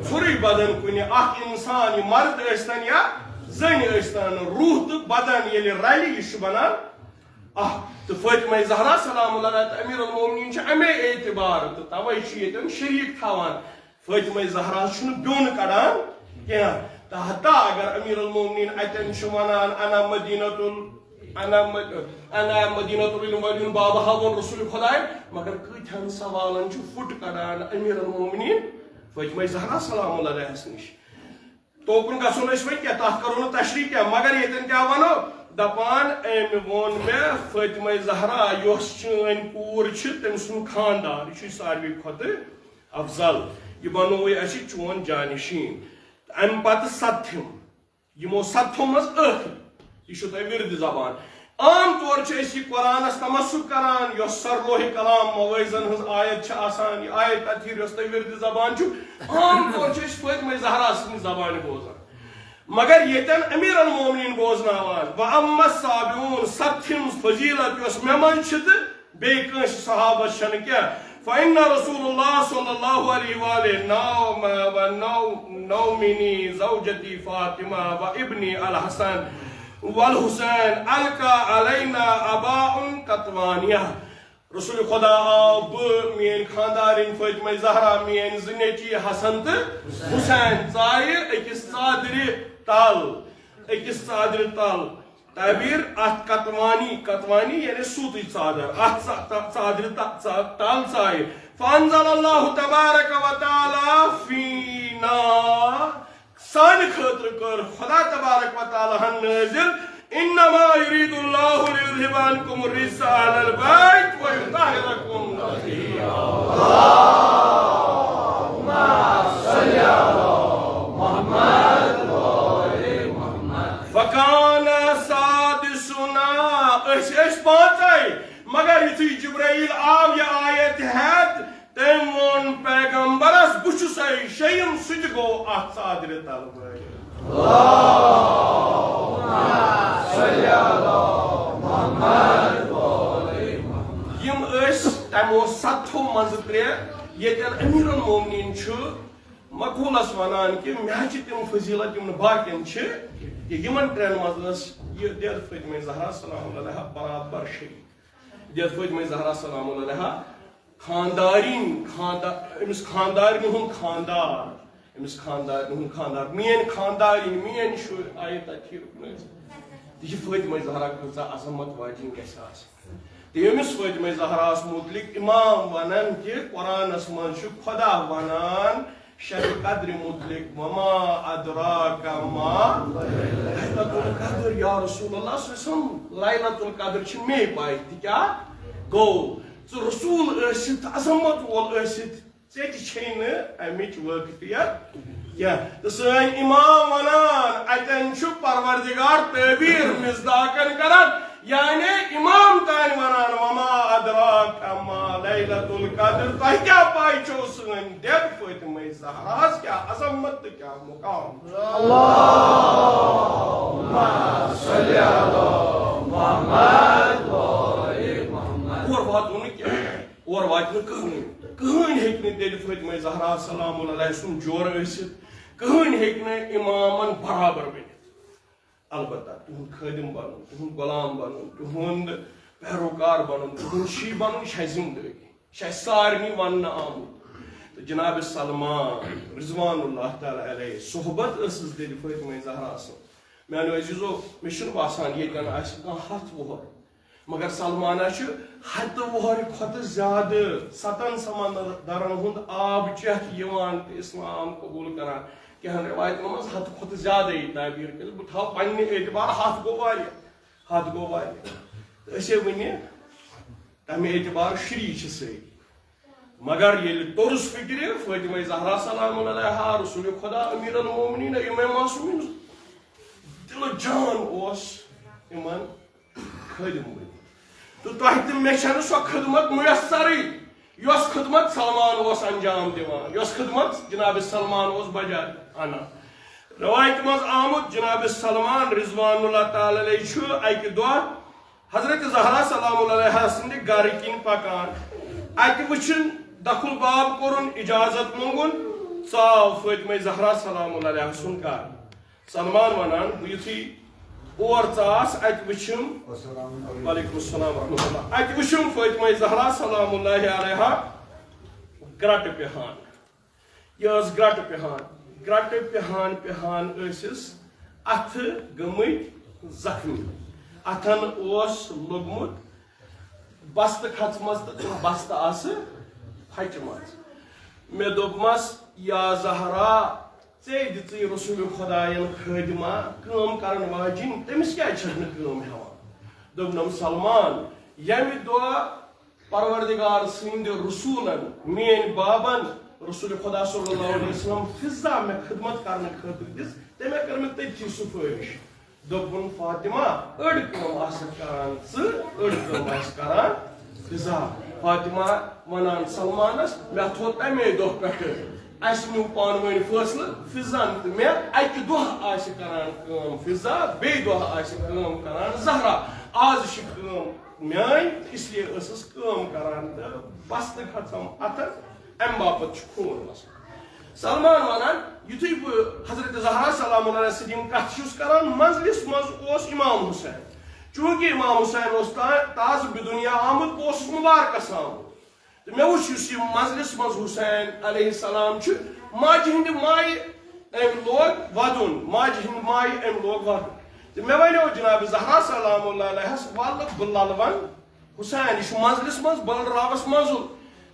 ژھورُے بدن کُنہِ۔ اکھ انسان، یہِ مرد ٲسۍتن یا زٔنۍ ٲسۍتن، روح تہٕ بدن ییٚلہِ رلہِ، یہِ چھُ بنان اکھ۔ تہٕ فاطمہ زہرا سلام اللہ علیہا تہٕ امیر المومنین چھِ امے اعتبار، تہٕ توے چھُ ییٚتٮ۪ن شریٖک تھاوان۔ فاطمہ زہرا چھُنہٕ بیوٚن کڑان کینٛہہ۔ تہٕ حتیٰ اگر امیر المومنین اتٮ۪ن چھُ ونان، "انا مدینہ ال-، انا مد-، انا مدینہ العلم ولیون بابہا" ووٚن رسول خداے، مگر کۭتہن سوالن چھُ پھُٹ کڑان امیر المومنین فاطمہ زہرا سلام اللہ علیہس نِش۔ توکُن گژھو نہٕ أسۍ وۄنۍ کینٛہہ، تَتھ کَرو نہٕ تشریح کینٛہہ، مگر ییٚتٮ۪ن کیٛاہ وَنو؟ دَپان، "أمۍ ووٚن مےٚ، فاطمہ زہرا یۄس چٲنۍ کوٗر چھِ، تٔمۍ سُنٛد خانٛدار، یہِ چھُے ساروی کھۄتہٕ افضل، یہِ بنووُے اَسہِ چون جانشین۔" تہٕ اَمہِ پتہٕ ستتھِم، یِمو ستتھو منٛز ٲخری، یہِ چھُ تۄہہِ ورد زبان۔ عام طور چھِ أسۍ یہِ قرآنس تمسک کران، یۄس سرلوح کلام موعظن ہٕنٛز آیت چھِ آسان، یہِ آیت تطہیر یۄس تۄہہِ ورد زبان چھُ، عام طور چھِ أسۍ فاطمہ زہرا سٕنٛدِ زبانہِ بوزان۔ مگر ییٚتٮ۪ن امیر المومنین بوزناوان، "و اما السابعون"، ستتھِم فضیلت یۄس مےٚ منٛز چھِ تہٕ بیٚیہِ کٲنٛسہِ صحابس چھنہٕ کینٛہہ۔ فإن رسول اللہ صلی اللہ علیہ وآلہ نو-، و نو-، نومنی زوجتی فاطمہ و ابنی الحسن والحسین القا علینا اباء قطوانیہ۔ رسول خدا آو، بہٕ، میٲنۍ خاندارِنۍ فاطمہ زہرا، میٲنۍ زٕ نیٚچی حسن تہٕ حسین ژایہِ أکِس ژادرِ تل، أکِس ژادرِ تل۔ تعبیر اتھ کتوانی، کتوانی یعنی سوٗتٕچ ژادر، اتھ ژا-، ژا-، ژادرِ تا-، ژا-، تل ژایہِ۔ فانزل اللہ تبارک و تعالی فینا، سانہِ خٲطرٕ کٔر خدا تبارک و تعالی ہن نٲزِل، "انما یرید اللہ لیذهب عنکم الرجس اہل البیت ویطہرکم تطہیرا۔" فکان سادسنا، أسۍ ٲسۍ پانٛژے، مگر یُتھُے جبرائیل آو یہِ آیت ہٮ۪تھ، تٔمۍ ووٚن پیغمبرس، "بہٕ چھُسے شیٚیِم"، سُہ تہِ گوٚو اتھ ژادرِ تل وٲلِتھ۔ یِم ٲسۍ تِمو ستتھو منٛزٕ ترٛےٚ، ییٚتٮ۪ن امیر المومنین چھُ مقولس ونان کہِ مےٚ چھِ تِم فضیلت یِم نہٕ باقین چھِ، کہِ یِمن ترٛٮ۪ن منٛز ٲس یہِ دٮ۪د فاطمہ زہرا سلام اللہ علیہا برابر شریٖک۔ دِژ فاطمہ زہرا سلام اللہ علیہا خاندارِنۍ، خاندا-، أمِس خاندارِنہِ ہُنٛد خاندار، أمِس خاندارِنہِ ہُنٛد خاندار، میٲنۍ خاندارِنۍ، میٲنۍ شُرۍ آیہِ تَتہِ ٹھیٖک نٲوِتھ۔ تہٕ یہِ فاطمہ زہرا کۭژاہ عظمت واجِنۍ گژھِ آسٕنۍ۔ تہٕ ییٚمِس فاطمہ زہراہَس مُتعلِق اِمام وَنان کہِ قرآنَس منٛز چھُ خۄدا وَنان، شب قدر متعلق، وما ادراک ما لیلۃ القدر، یا رسول اللہ صلی اللہ علیہ وسلم، لیلۃ القدر چھِ مے پاے، تہِ کیٛاہ گوٚو؟ ژٕ رسول ٲسِتھ، عظمت وول ٲسِتھ، ژےٚ تہِ چھے نہٕ امِچ وٲقفیت کینٛہہ۔ تہٕ سٲنۍ امام ونان، اتٮ۪ن چھُ پروردگار تعبیر مصداقن کران، یعنی امام تانۍ ونان، وما ادراک ما لیلۃ القدر، تۄہہِ کیٛاہ پاے چھو سٲنۍ دٮ۪د فاطمہ زہراہس کیٛاہ عظمت تہٕ کیٛاہ مقام؟ اللہم صل علی محمد و آل محمد۔ اور واتو نہٕ کینٛہہ، اور واتہِ نہٕ کٕہٕنۍ، کٕہٕنۍ ہیٚکہِ نہٕ دٮ۪دِ فاطمہ زہرا سلام اللہ علیہا سُنٛد جورٕ ٲسِتھ، کٕہٕنۍ ہیٚکہِ نہٕ امامن برابر بٔنِتھ۔ البتہ تُہُنٛد خٲدِم بنُن، تُہُنٛد غلام بنُن، تُہُنٛد پیروکار بنُن، تُہُنٛد شی بنُن، یہِ چھِ اَسہِ ذمہٕ دٲری، یہِ چھِ اَسہِ سارنٕے وننہٕ آمُت۔ تہٕ جناب سلمان رضوان اللہ تعالیٰ علیہ صحبت ٲسٕس دِلہِ فاطمہ زہرا سٕنٛز۔ میانیو عزیزو، مےٚ چھُنہٕ باسان ییٚتٮ۪ن آسہِ کانٛہہ ہتھ وُہُر، مگر سلمانہ چھُ ہتہٕ وُہرِ کھۄتہٕ زیادٕ ستن سمندرن ہُنٛد آب چٮ۪تھ یِوان تہٕ اسلام قبول کران۔ کینٛہن رٮ۪وایتن منٛز ہتہٕ کھۄتہٕ زیادَے تعبیر کٔرِتھ، بہٕ تھاوٕ پننہِ اعتبار ہتھ گوٚو واریاہ، ہتھ گوٚو واریاہ۔ تہٕ أسے وُنہِ تمہِ اعتبار شُری چھِ سٲری۔ مگر ییٚلہِ توٚرُس فِکرِ، فاطمہ زہرا سلام علیہا، رسول خدا، امیر المومنین، امام معصومین، دِلہٕ جان اوس یِمن خٲدِم بٔنِتھ۔ تہٕ تۄہہِ تہٕ مےٚ چھَنہٕ سۄ خدمت میسرٕے، یۄس خدمت سلمان اوس انجام دِوان، یۄس خدمت جناب سلمان اوس بجا انان۔ رِوایتہِ منٛز آمُت، جناب سلمان رضوان اللہ تعالیٰ علیہ چھُ اَکہِ دۄہ حضرت زہرا سلام اللہ علیہا سٕنٛدِ گرٕ کِنۍ پکان۔ اتہِ وٕچھُن، دخل باب کوٚرُن، اجازت مونگُن، ژاو فاطمہ زہرا سلام اللہ علیہا سُنٛد گرٕ۔ سلمان ونان، بہٕ یُتھُے اور ژاس، اتہِ وٕچھِم، السلام علیکم۔ وعلیکم السلام ورحمۃ اللہ، اتہِ وٕچھِم فاطمہ زہرا سلام اللہ علیہا گرٹہٕ پہان۔ یہِ ٲس گرٹہٕ پہان۔ گرٹہٕ پہان پہان ٲسِس اتھٕ گٔمٕتۍ زخمی۔ اتھن اوس لوٚگمُت بستہٕ کھژمژ تہٕ تِم بستہٕ آسہٕ پھچمژ۔ مےٚ دوٚپمس، یا زہرا، ژےٚ دِژٕے رسول خداین خٲدمہ کٲم کرن واجِنۍ، تٔمِس کیازِ چھکھ نہٕ کٲم ہٮ۪وان؟ دوٚپنم، سلمان، ییٚمہِ دۄہ پروردگار سٕنٛدِ رسولن، میٲنۍ بابن، رسول خدا صلی اللہ علیہ وسلم فضہ مےٚ خدمت کرنہٕ خٲطرٕ دِژ، تٔمۍ کٔر مےٚ تٔتھی سفٲرِش۔ دوٚپُن، فاطمہ، أڑ کٲم آسکھ کران ژٕ، أڑ کٲم آسہِ کران فضہ۔ فاطمہ ونان سلمانس، مےٚ تھوٚو تمے دۄہ پٮ۪ٹھٕ، اسہِ نیوٗ پانہٕ ؤنۍ فٲصلہٕ، فضن تہٕ مےٚ، اکہِ دۄہ آسہِ کران کٲم فضہ، بیٚیہِ دۄہ آسہِ کٲم کران زہرا۔ آز چھِ کٲم میٲنۍ، اس لیے ٲسٕس کٲم کران تہٕ بستہٕ کھژم اتھس، امہِ باپتھ چھُ خوٗن وسان۔ سلمان ونان، یُتھُے بہٕ حضرت زہرا سلام اللہ علیہا سۭتۍ یِم کتھٕ چھُس کران، منزلِس منٛز اوس امام حسین۔ چونکہ امام حسین اوس تا-، تازٕ بدنیا آمُت، بہٕ اوسُس مبارکس آمُت۔ تہٕ مےٚ وُچھ یُس یہِ منزلِس منٛز حسین علیہ السلام چھُ، ماجہِ ہٕنٛدِ مایہِ أمۍ لوگ ودُن، ماجہِ ہٕنٛدِ مایہِ أمۍ لوگ ودُن۔ تہٕ مےٚ ونیو جناب زہرا سلام اللہ علیہس، ولہٕ بہٕ للہٕ ونہٕ حسین، یہِ چھُ منزلِس منٛز، بہٕ للہٕ راوس منزُل،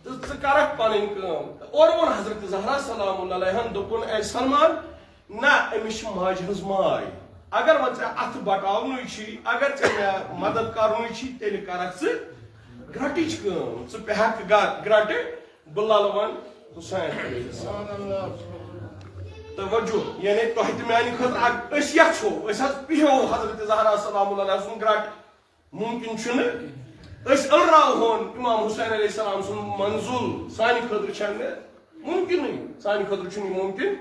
تہٕ ژٕ کرکھ پنٕنۍ کٲم۔ تہٕ اورٕ ووٚن حضرت زہرا سلام اللہ علیہن، دوٚپُن، اے سلمان، نہ، أمِس چھِ ماجہِ ہٕنٛز ماے۔ اگر وۄنۍ ژےٚ اَتھٕ بٹاونُے چھی، اگر ژےٚ مےٚ مدد کرنُے چھی، تیٚلہِ کرکھ ژٕ گرٹٕچ کٲم۔ ژٕ پہکھ گر-، گرٹہٕ، بہٕ للہٕ وَن حسین علیہ السلام۔ توجہ، یعنی تۄہہِ تہٕ میانہِ خٲطرٕ اکھ، أسۍ یژھو، أسۍ حظ پِہو حضرت زہرا سلام اللہ علیہا سُنٛد گرٹہٕ۔ ممکن چھُنہٕ أسۍ ألراوہون امام حسین علیہ السلام سُنٛد منزل، سانہِ خٲطرٕ چھَنہٕ ممکنٕے، سانہِ خٲطرٕ چھُنہٕ یہِ ممکن۔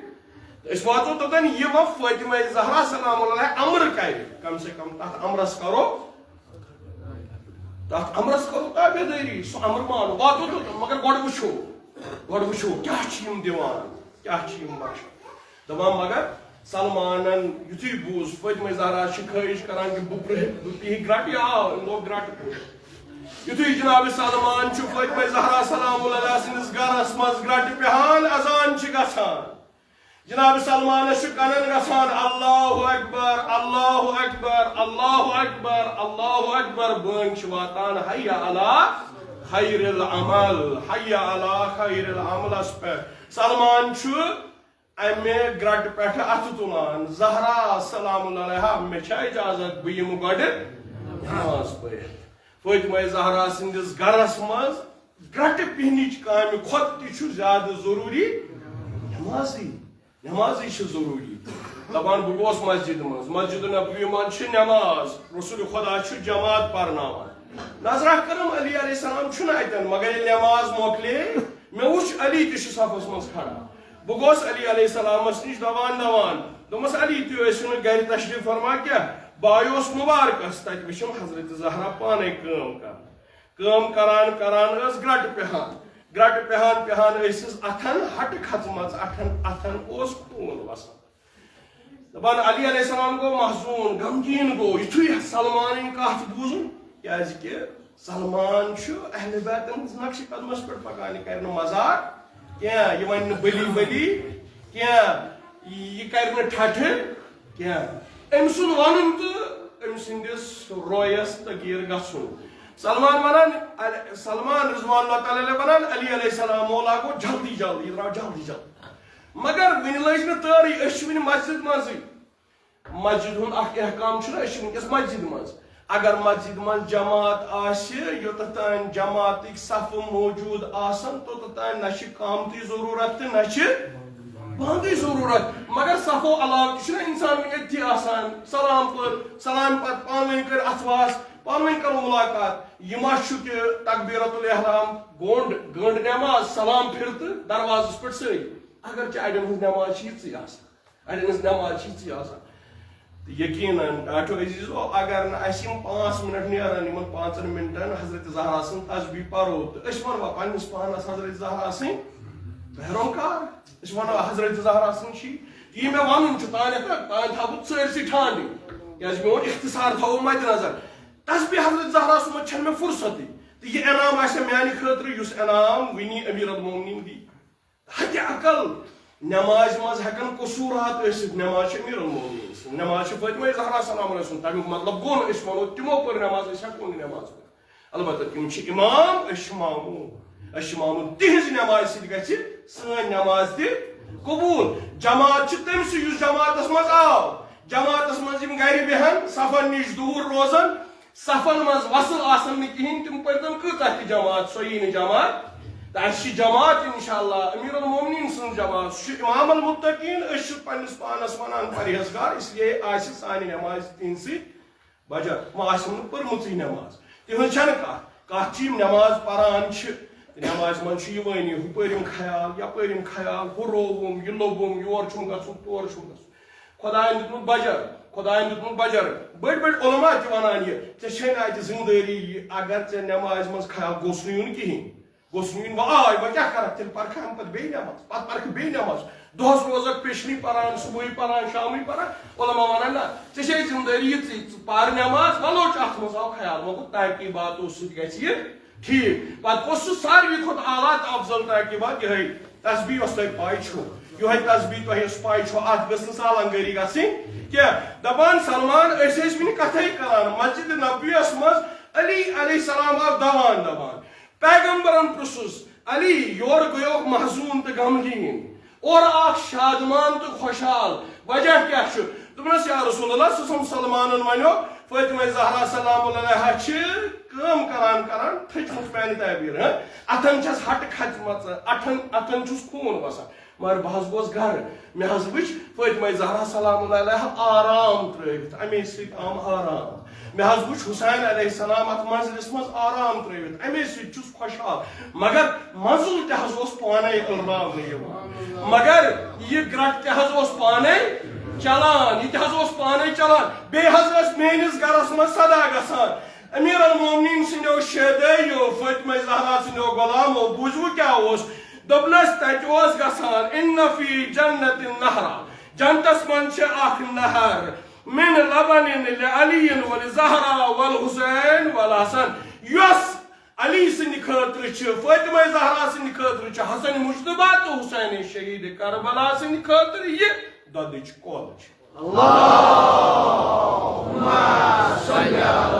تہٕ أسۍ واتو توٚتن، یہِ وۄنۍ فاطمہ زہرا سلام اللہ علیہا امر کرِ، کم سے کم تتھ امرس کرو، تتھ امرس کرو تابعدٲری، سُہ امر مانو، واتو توٚتن، مگر گۄڈٕ وٕچھو، گۄڈٕ وٕچھو کیٛاہ چھِ یِم دِوان، کیٛاہ چھِ یِم بخشان۔ دپان، مگر سلمانن یُتھُے بوٗز، فاطمہ زہرا چھِ خٲہِش کران کہِ بہٕ پرٛہہِ، بہٕ پِہہِ گرٛٹہٕ، یا آو، أمۍ لوگ گرٛٹہٕ پرٛہُن۔ یُتھُے جناب سلمان چھُ فاطمہ زہرا سلام اللہ علیہا سٕنٛدِس گرس منٛز گرٛٹہٕ پِہان، اذان چھِ گژھان۔ جناب سلمانس چھُ کنن گژھان، اللہ اکبر، اللہ اکبر، اللہ اکبر، اللہ اکبر، بٲنۍ چھِ واتان، حی علی خیر العمل، حی علی خیر العملس پٮ۪ٹھ۔ سلمان چھُ امہِ گرٛٹہٕ پٮ۪ٹھٕ اَتھٕ تُلان، زہرا سلام اللہ علیہا، مےٚ چھا اجازت بہٕ یِمہٕ گۄڈٕ نماز پٔرِتھ؟ فاطمہ زہرا سٕنٛدِس گرس منٛز گرٛٹہٕ پِہنٕچ کامہِ کھۄتہٕ تہِ چھُ زیادٕ ضروٗری نمازٕے، نمازٕے چھِ ضروٗری۔ دپان، بہٕ گوس مسجد منٛز، مسجد نبوی منٛز چھِ نماز، رسول خدا چھُ جماعت پرناوان۔ نظرا کٔرٕم، علی علیہ السلام چھُنہٕ اتٮ۪ن، مگر ییٚلہِ نماز مۄکلے، مےٚ وُچھ علی تہِ چھُ صفس منٛز کھڑا۔ بہٕ گوس علی علیہ السلامس نِش دوان دوان۔ دوٚپمس، علی، تُہۍ ٲسِو نہٕ گرِ تشریف فرما کینٛہہ۔ بہٕ آیوس مبارکس، تتہِ وٕچھِم حضرت زہرا پانے کٲم کران۔ کٲم کران کران ٲس گرٛٹہٕ پٮ۪ہان۔ گرٛٹہٕ پٮ۪ہان پٮ۪ہان ٲسِس اتھن ہٹہٕ کھژمژ، اتھن، اتھن اوس خوٗن وسان۔ دپان، علی علیہ السلام گوٚو محزوٗن، غمگیٖن گوٚو، یُتھُے سلمانٕنۍ کتھ بوٗزُن، کیازِ کہِ سلمان چھُ اہل بیتن ہٕنٛز نقشِ قدمس پٮ۪ٹھ پکان، یہِ کرِ نہٕ مذاق کینٛہہ، یہِ ونہِ نہٕ بٔلی بٔلی کینٛہہ، یہِ کرِ نہٕ ٹھٹھٕ کینٛہہ۔ أمۍ سُنٛد ونُن تہٕ أمۍ سٕنٛدِس رویس تغیٖر گژھُن۔ سلمان ونان، علی-، سلمان رضوان اللہ تعالیٰ علیہ ونان، علی علیہ السلام مولا گوٚو جلدی جلدی، یہِ درٛاو جلدی جلدی۔ مگر وُنہِ لٔج نہٕ تٲرٕے، أسۍ چھِ وُنہِ مسجد منٛزٕے۔ مسجد ہُنٛد اکھ احکام چھُنہ، أسۍ چھِ وٕنکیٚس مسجد منٛز۔ اگر مسجد منٛز جماعت آسہِ، یوٚتتھ تام جماعتٕکۍ صفہٕ موجود آسن، توٚتتھ تام نہ چھِ قامتٕچ ضروٗرت تہٕ نہ چھِ بانٛگٕچ ضروٗرت۔ مگر صفو علاوٕ تہِ چھُنہ انسان وٕنہِ أتھی آسان، سلام پٔر، سلام پتہٕ پانہٕ ؤنۍ کٔر اتھواس، پانہٕ ؤنۍ کرو ملاقات۔ یہِ ما چھُ کہِ تکبیرۃ الاحرام، گونڈ، گٔنڈ نماز، سلام پھِر تہٕ دروازس پٮ۪ٹھ سٲری؟ اگرچہِ اڑٮ۪ن ہٕنٛز نماز چھِ یِژٕے آسان۔ اڑٮ۪ن ہٕنٛز نماز چھِ یِژٕے آسان۔ یقیناً ٹاٹھیو عزیزو، اگر نہٕ اسہِ یِم پانٛژھ منٹ نیرن، یِمن پانٛژن منٹن حضرت زہرا سٕنٛز تسبیح پرو، تہٕ أسۍ ونوا پننِس پانس حضرت زہرا سٕنٛدۍ پیروکار؟ أسۍ ونوا حضرت زہرا سٕنٛدۍ چھِ؟ یہِ مےٚ ونُن چھُ، تانۍ ہٮ۪کا، تانۍ تھاوٕ بہٕ سٲرسٕے ٹھانڈٕ، کیازِ میون اختصار تھاوو مدِ نظر۔ تسبیح حضرت زہرا سُمت چھنہٕ مےٚ فرصتٕے، تہٕ یہِ انعام آسہِ میانہِ خٲطرٕ، یُس انعام وٕنی امیر المومنین دی۔ حد اقل نمازِ منٛز ہٮ۪کن قصوٗرات ٲسِتھ، نماز چھِ امیر المومنین سٕنٛز، نماز چھِ فاطمہ زہرا سلام اللہ سُنٛد۔ تمیُک مطلب گوٚو نہٕ أسۍ ونو تِمو پٔر نماز، أسۍ ہٮ۪کو نہٕ نماز پٔرِتھ۔ البتہ تِم چھِ امام، أسۍ چھِ ماموم، أسۍ چھِ ماموم۔ تِہنٛزِ نمازِ سۭتۍ گژھِ سٲنۍ نماز تہِ قبوٗل۔ جماعت چھِ تٔمۍ سٕے یُس جماعتس منٛز آو، جماعتس منٛز یِم گرِ بیہن، صفن نِش دوٗر روزن، صفن منٛز وصل آسن نہٕ کِہیٖنۍ، تِم پٔرۍتن کۭژاہ تہِ جماعت، سۄ یی نہٕ جماعت۔ تہٕ اَسہِ چھِ جماعت انشاءاللہ امیر المومنین سٕنٛز جماعت، سُہ چھُ امام المتقین، أسۍ چھِ پننِس پانس ونان پرہیزگار، اس لیے آسہِ سانہِ نمازِ تِہنٛدِ سۭتۍ بجا، وۄنۍ آسٮ۪م نہٕ پٔرمٕژٕے نماز۔ تِہنٛز چھنہٕ کتھ، کتھ چھِ یِم نماز پران چھِ، تہٕ نمازِ منٛز چھُ یِوٲنی، ہُپٲرۍ یِم خیال، یپٲرۍ یِم خیال، ہُہ رووُم، یہِ لوٚبُم، یور چھُم گژھُن، تورٕ چھُم گژھُن۔ خۄدایَن دیُتمُت بجر، خۄدایَن دیُتمُت بجر۔ بٔڑۍ بٔڑۍ علماء تہِ ونان یہِ، ژےٚ چھے نہٕ اتہِ ذمہٕ دٲری یہِ، اگر ژےٚ نمازِ منٛز خیال گوٚژھ نہٕ یُن کِہیٖنۍ۔ گوٚژھ نہٕ یُن، وۄنۍ آے، وۄنۍ کیٛاہ کَرَکھ تیٚلہِ؟ پَرکھٕ اَمہِ پَتہٕ بیٚیہِ نٮ۪ماز، پَتہٕ پَرکھٕ بیٚیہِ نٮ۪ماز، دۄہَس روزَکھ پیشنی پَران، صُبحٲے پَران، شامٕے پَران۔ علماء وَنان، نہ، ژےٚ چھے ذِمہٕ دٲری یِژٕے، ژٕ پَر نٮ۪ماز، وَلو چھُ اَتھ منٛز آو خیال، وۄنۍ گوٚو تاکیٖباتو سۭتۍ گژھِ یہِ ٹھیٖک۔ پَتہٕ کُس چھُ ساروی کھۄتہٕ اعلیٰ تہٕ افضل تاکیٖبات؟ یِہوٚے تسبیح یۄس تۄہہِ پَے چھُو، یِہوٚے تسبیح تۄہہِ یۄس پَے چھُو، اَتھ گٔژھ نہٕ سالَنگٲری گژھٕنۍ کینٛہہ۔ دَپان سلمان، أسۍ ٲسۍ وٕنہِ کَتھَے کَران، مسجد نبویَس منٛز علی علیہ السلام آو دَوان دَوان۔ پیغمبرن پرُژھُس، علی، یورٕ گٔیوکھ محزوٗن تہٕ غمگیٖن، اورٕ آکھ شادمان تہٕ خۄشحال، وجہ کیٛاہ چھُ؟ دوٚپنَس، یا رسول اللہ، سُہ سم سلمانن ونیو، فاطمہ زہرا سلام اللہ علیہا چھِ کٲم کران کران تھٔچمٕژ، میانہِ تعبیٖر، ہاں؟ اتھن چھس ہٹہٕ کھژمژٕ، اٹھن، اتھن چھُس خوٗن وسان، مگر بہٕ حظ گوس گرٕ، مےٚ حظ وٕچھ فاطمہ زہرا سلام اللہ علیہا آرام ترٲوِتھ، اَمے سۭتۍ آم آرام۔ مےٚ حظ وٕچھ حسین علیہ السلام اتھ منزلس منٛز آرام ترٲوِتھ، اَمے سۭتۍ چھُس خۄشحال۔ مگر منزل تہِ حظ اوس پانے ألراونہٕ یِوان۔ مگر یہِ گرٛٹہٕ تہِ حظ اوس پانے چلان، یہِ تہِ حظ اوس پانے چلان۔ بیٚیہِ حظ ٲس میٲنِس گرس منٛز صدا گژھان، امیر المومنین سٕنٛدیو شیدٲیو، فاطمہ زہرا سٕنٛدیو غلامو، بوٗزوٕ کیٛاہ اوس؟ دوٚپنس، تتہِ اوس گژھان، ان فی جنت نہرا، جنتس منٛز چھِ اکھ نہر، من لبن لعلی ولزہرا والحسین والحسن، یۄس علی سٕنٛدِ خٲطرٕ چھِ، فاطمہ زہرا سٕنٛدِ خٲطرٕ چھِ، حسن مجتبیٰ تہٕ حسین شہید کربلا سٕنٛدِ خٲطرٕ یہِ دۄدٕچ کۄل چھِ۔ اللہم صل علی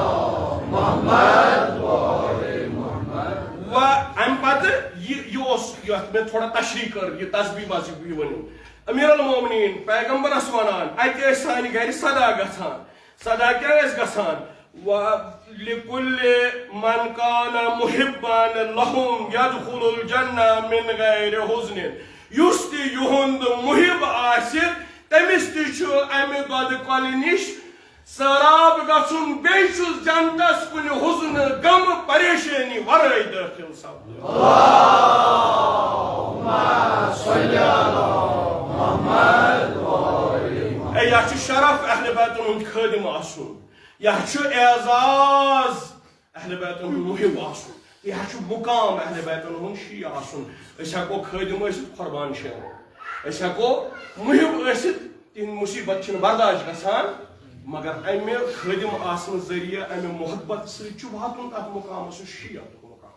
محمد و آل محمد۔ و امہِ پتہٕ یہِ، یہِ اوس یتھ مےٚ تھوڑا تشریح کٔر، یہِ تسبیح بس یہِ ؤنِو۔ امیر المومنین پیغمبرس ونان، اتہِ ٲسۍ سانہِ گرِ صدا گژھان۔ صدا کیٛاہ ٲسۍ گژھان؟ و لکل من کان محبان لہم یدخل الجنہ من غیر حزن۔ یُس تہِ یِہُنٛد محب آسہِ، تٔمِس تہِ چھُ امہِ دۄدٕ کۄلہِ نِش سٲراب گژھُن، بیٚیہِ چھُس جنتس کُنہِ حزنہٕ، غمہٕ، پریشٲنی ورٲے دٲخل سپدُن۔ اے، یہِ چھُ شرف اہل بیتن ہُنٛد خٲدم آسُن، یہِ چھُ اعزاز اہل بیتن ہُنٛد محب آسُن، تہٕ یہِ چھُ مقام اہل بیتن ہُنٛد شیعہ آسُن۔ أسۍ ہٮ۪کو خٲدم ٲسِتھ، قربان شٲہ، أسۍ ہٮ۪کو محب ٲسِتھ، تِہنٛد مصیبت چھِنہٕ برداشت گژھان، مگر امہِ خٲدم آسنہٕ ذٔریعہٕ، امہِ محبت سۭتۍ چھُ واتُن تتھ مقامس یُس شیعہ تُک مقام۔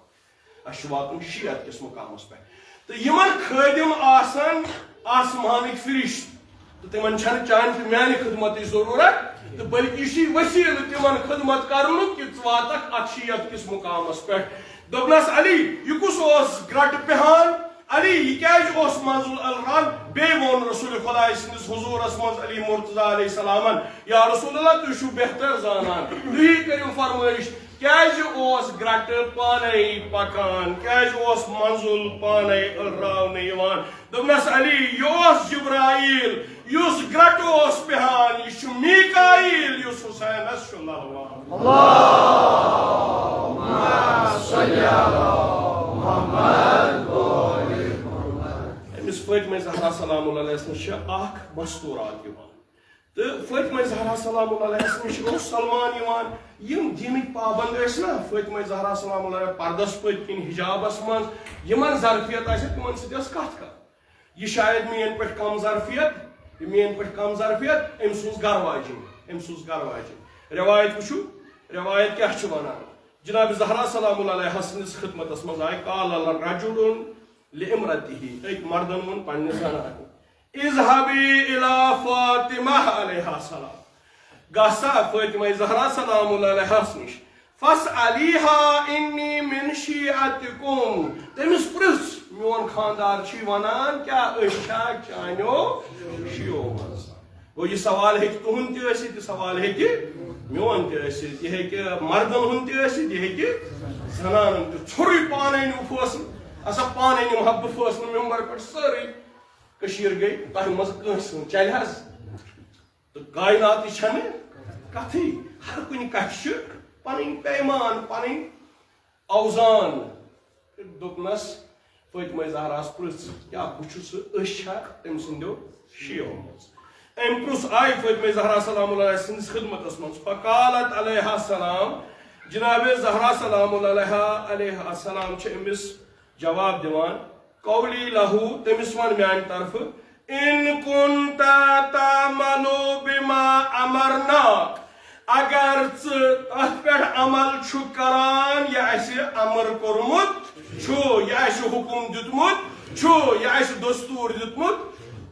اسہِ چھُ واتُن شیعت کِس مقامس پٮ۪ٹھ۔ تہٕ یِمن خٲدم آسن آسمانٕکۍ فرشتہٕ، تہٕ تِمن چھنہٕ چانہِ تہٕ میانہِ خدمتٕچ ضروٗرت، تہٕ بلکہِ یہِ چھُے وسیلہٕ تِمن خدمت کرنُک کہِ ژٕ واتکھ اتھ شیعت کِس مقامس پٮ۪ٹھ۔ دوٚپنس، علی، یہِ کُس اوس گرٛٹہٕ پِہان؟ علی، یہِ کیازِ اوس منزل الران؟ بیٚیہِ ووٚن رسول خداے سٕنٛدِس حضوٗرس منٛز علی مرتضیٰ علیہ السلامن، یا رسول اللہ، تُہۍ چھِو بہتر زانان، تُہی کٔرِو فرمٲیش، کیازِ اوس گرٛٹہٕ پانے پکان؟ کیازِ اوس منزل پانے ألراونہٕ یِوان؟ دوٚپنس، علی، یہِ اوس جبرائیل، یُس گرٛٹہٕ اوس پہان، یہِ چھُ میکائیل، یُس حسینس چھُ للوان۔ أمِس فاطمہ زہرا سلام اللہ علیہس نِش چھِ اکھ مستورات یِوان۔ تہٕ فاطمہ زہرا سلام اللہ علیہس نِش اوس سلمان یِوان۔ یِم دیٖنٕکۍ پابند ٲسۍ نا، فاطمہ زہرا سلام اللہ علیہ پردس پٔتۍ کِنۍ حجابس منٛز، یِمن ظرفیت آسہِ، تِمن سۭتۍ ٲس کتھ کران۔ یہِ شاید میٲنۍ پٲٹھۍ کم ظرفیت، یہِ میٲنۍ پٲٹھۍ کم ظرفیت، أمۍ سٕنٛز گرٕ واجِنۍ، أمۍ سٕنٛز گرٕ واجِنۍ۔ رٮ۪وایت وٕچھِو، رٮ۪وایت کیٛاہ چھِ ونان۔ جناب زہرا سلام اللہ علیہ سٕنٛدِس خدمتس منٛز آیہِ۔ قال رجل لامرأته، أکۍ مردن ووٚن پننہِ زنانہِ، اذهبي إلى فاطمة علیہا السلام، گژھ سا فاطمہ زہرا سلام اللہ علیہس نِش، فاسأليها إني من شيعتكم، تٔمِس پرژھ، میون خاندار چھُے ونان کیٛاہ أسۍ چھا چانیو شیعو منٛز؟ گوٚو، یہِ سوال ہیٚکہِ تُہُنٛد تہِ ٲسِتھ، یہِ سوال ہیٚکہِ میون تہِ ٲسِتھ، یہِ ہیٚکہِ مردن ہُنٛد تہِ ٲسِتھ، یہِ ہیٚکہِ زنانن تہِ۔ ژھوٚرُے پانے نیوٗ فٲصلہٕ، اسا پانے نِمہٕ ہا بہٕ فٲصلہٕ ممبر پٮ۪ٹھ، سٲرٕے کٔشیٖر گٔے تۄہہِ منٛز کٲنٛسہِ ہُنٛد، چلہِ حظ؟ تہٕ کائناتٕچ چھنہٕ کتھٕے، ہر کُنہِ کتھِ چھِ پنٕنۍ پیمان، پنٕنۍ اوزان۔ دوٚپنس، فاطمہ زہراہس پرژھ، کیٛاہ بہٕ چھُس، أسۍ چھا تٔمۍ سٕنٛدیو شیعو منٛز؟ أمۍ پرژھ، آیہِ فاطمہ زہرا سلام اللہ علیہ سٕنٛدِس خدمتس منٛز، فقالت علیہا السلام، جناب زہرا سلام اللہ علیہا علیہ السلام چھِ أمِس جواب دِوان، قولی لہو، تٔمِس وَن میانہِ طرفہٕ، ان کنت تعمل بما امرناک، اگر ژٕ اتھ پٮ۪ٹھ عمل چھُکھ کران، یہِ اسہِ امر کوٚرمُت چھُ، یہِ اسہِ حکم دیُتمُت چھُ، یہِ اسہِ دستور دیُتمُت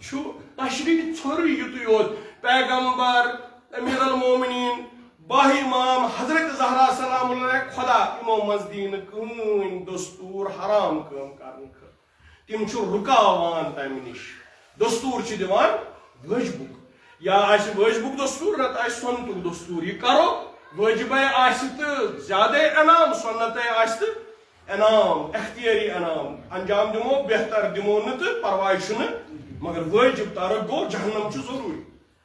چھُ۔ تشریح ژھوٚرُے یُتُے یوت۔ پیغمبر، امیر المومنین، باہ امام حضرت زہرا سلام اللہ علیہ، خدا یِمو منٛز دی نہٕ کٕہٕنۍ دستور حرام کٲم کرنہٕ خٲطرٕ۔ تِم چھِ رُکاوان تَمہِ نِش۔ دستور چھِ دِوان وٲجبُک۔ یا آسہِ وٲجبُک دستور، نتہٕ آسہِ سُنتُک دستور۔ یہِ کرو، وٲجبے آسہِ تہٕ زیادَے انعام، سُنتے آسہِ تہٕ انعام، اختیٲری انعام۔ انجام دِمو بہتر، دِمو نہٕ تہٕ پرواے چھُنہٕ، مگر وٲجب ترک گوٚو، جہنم چھُ ضروٗری۔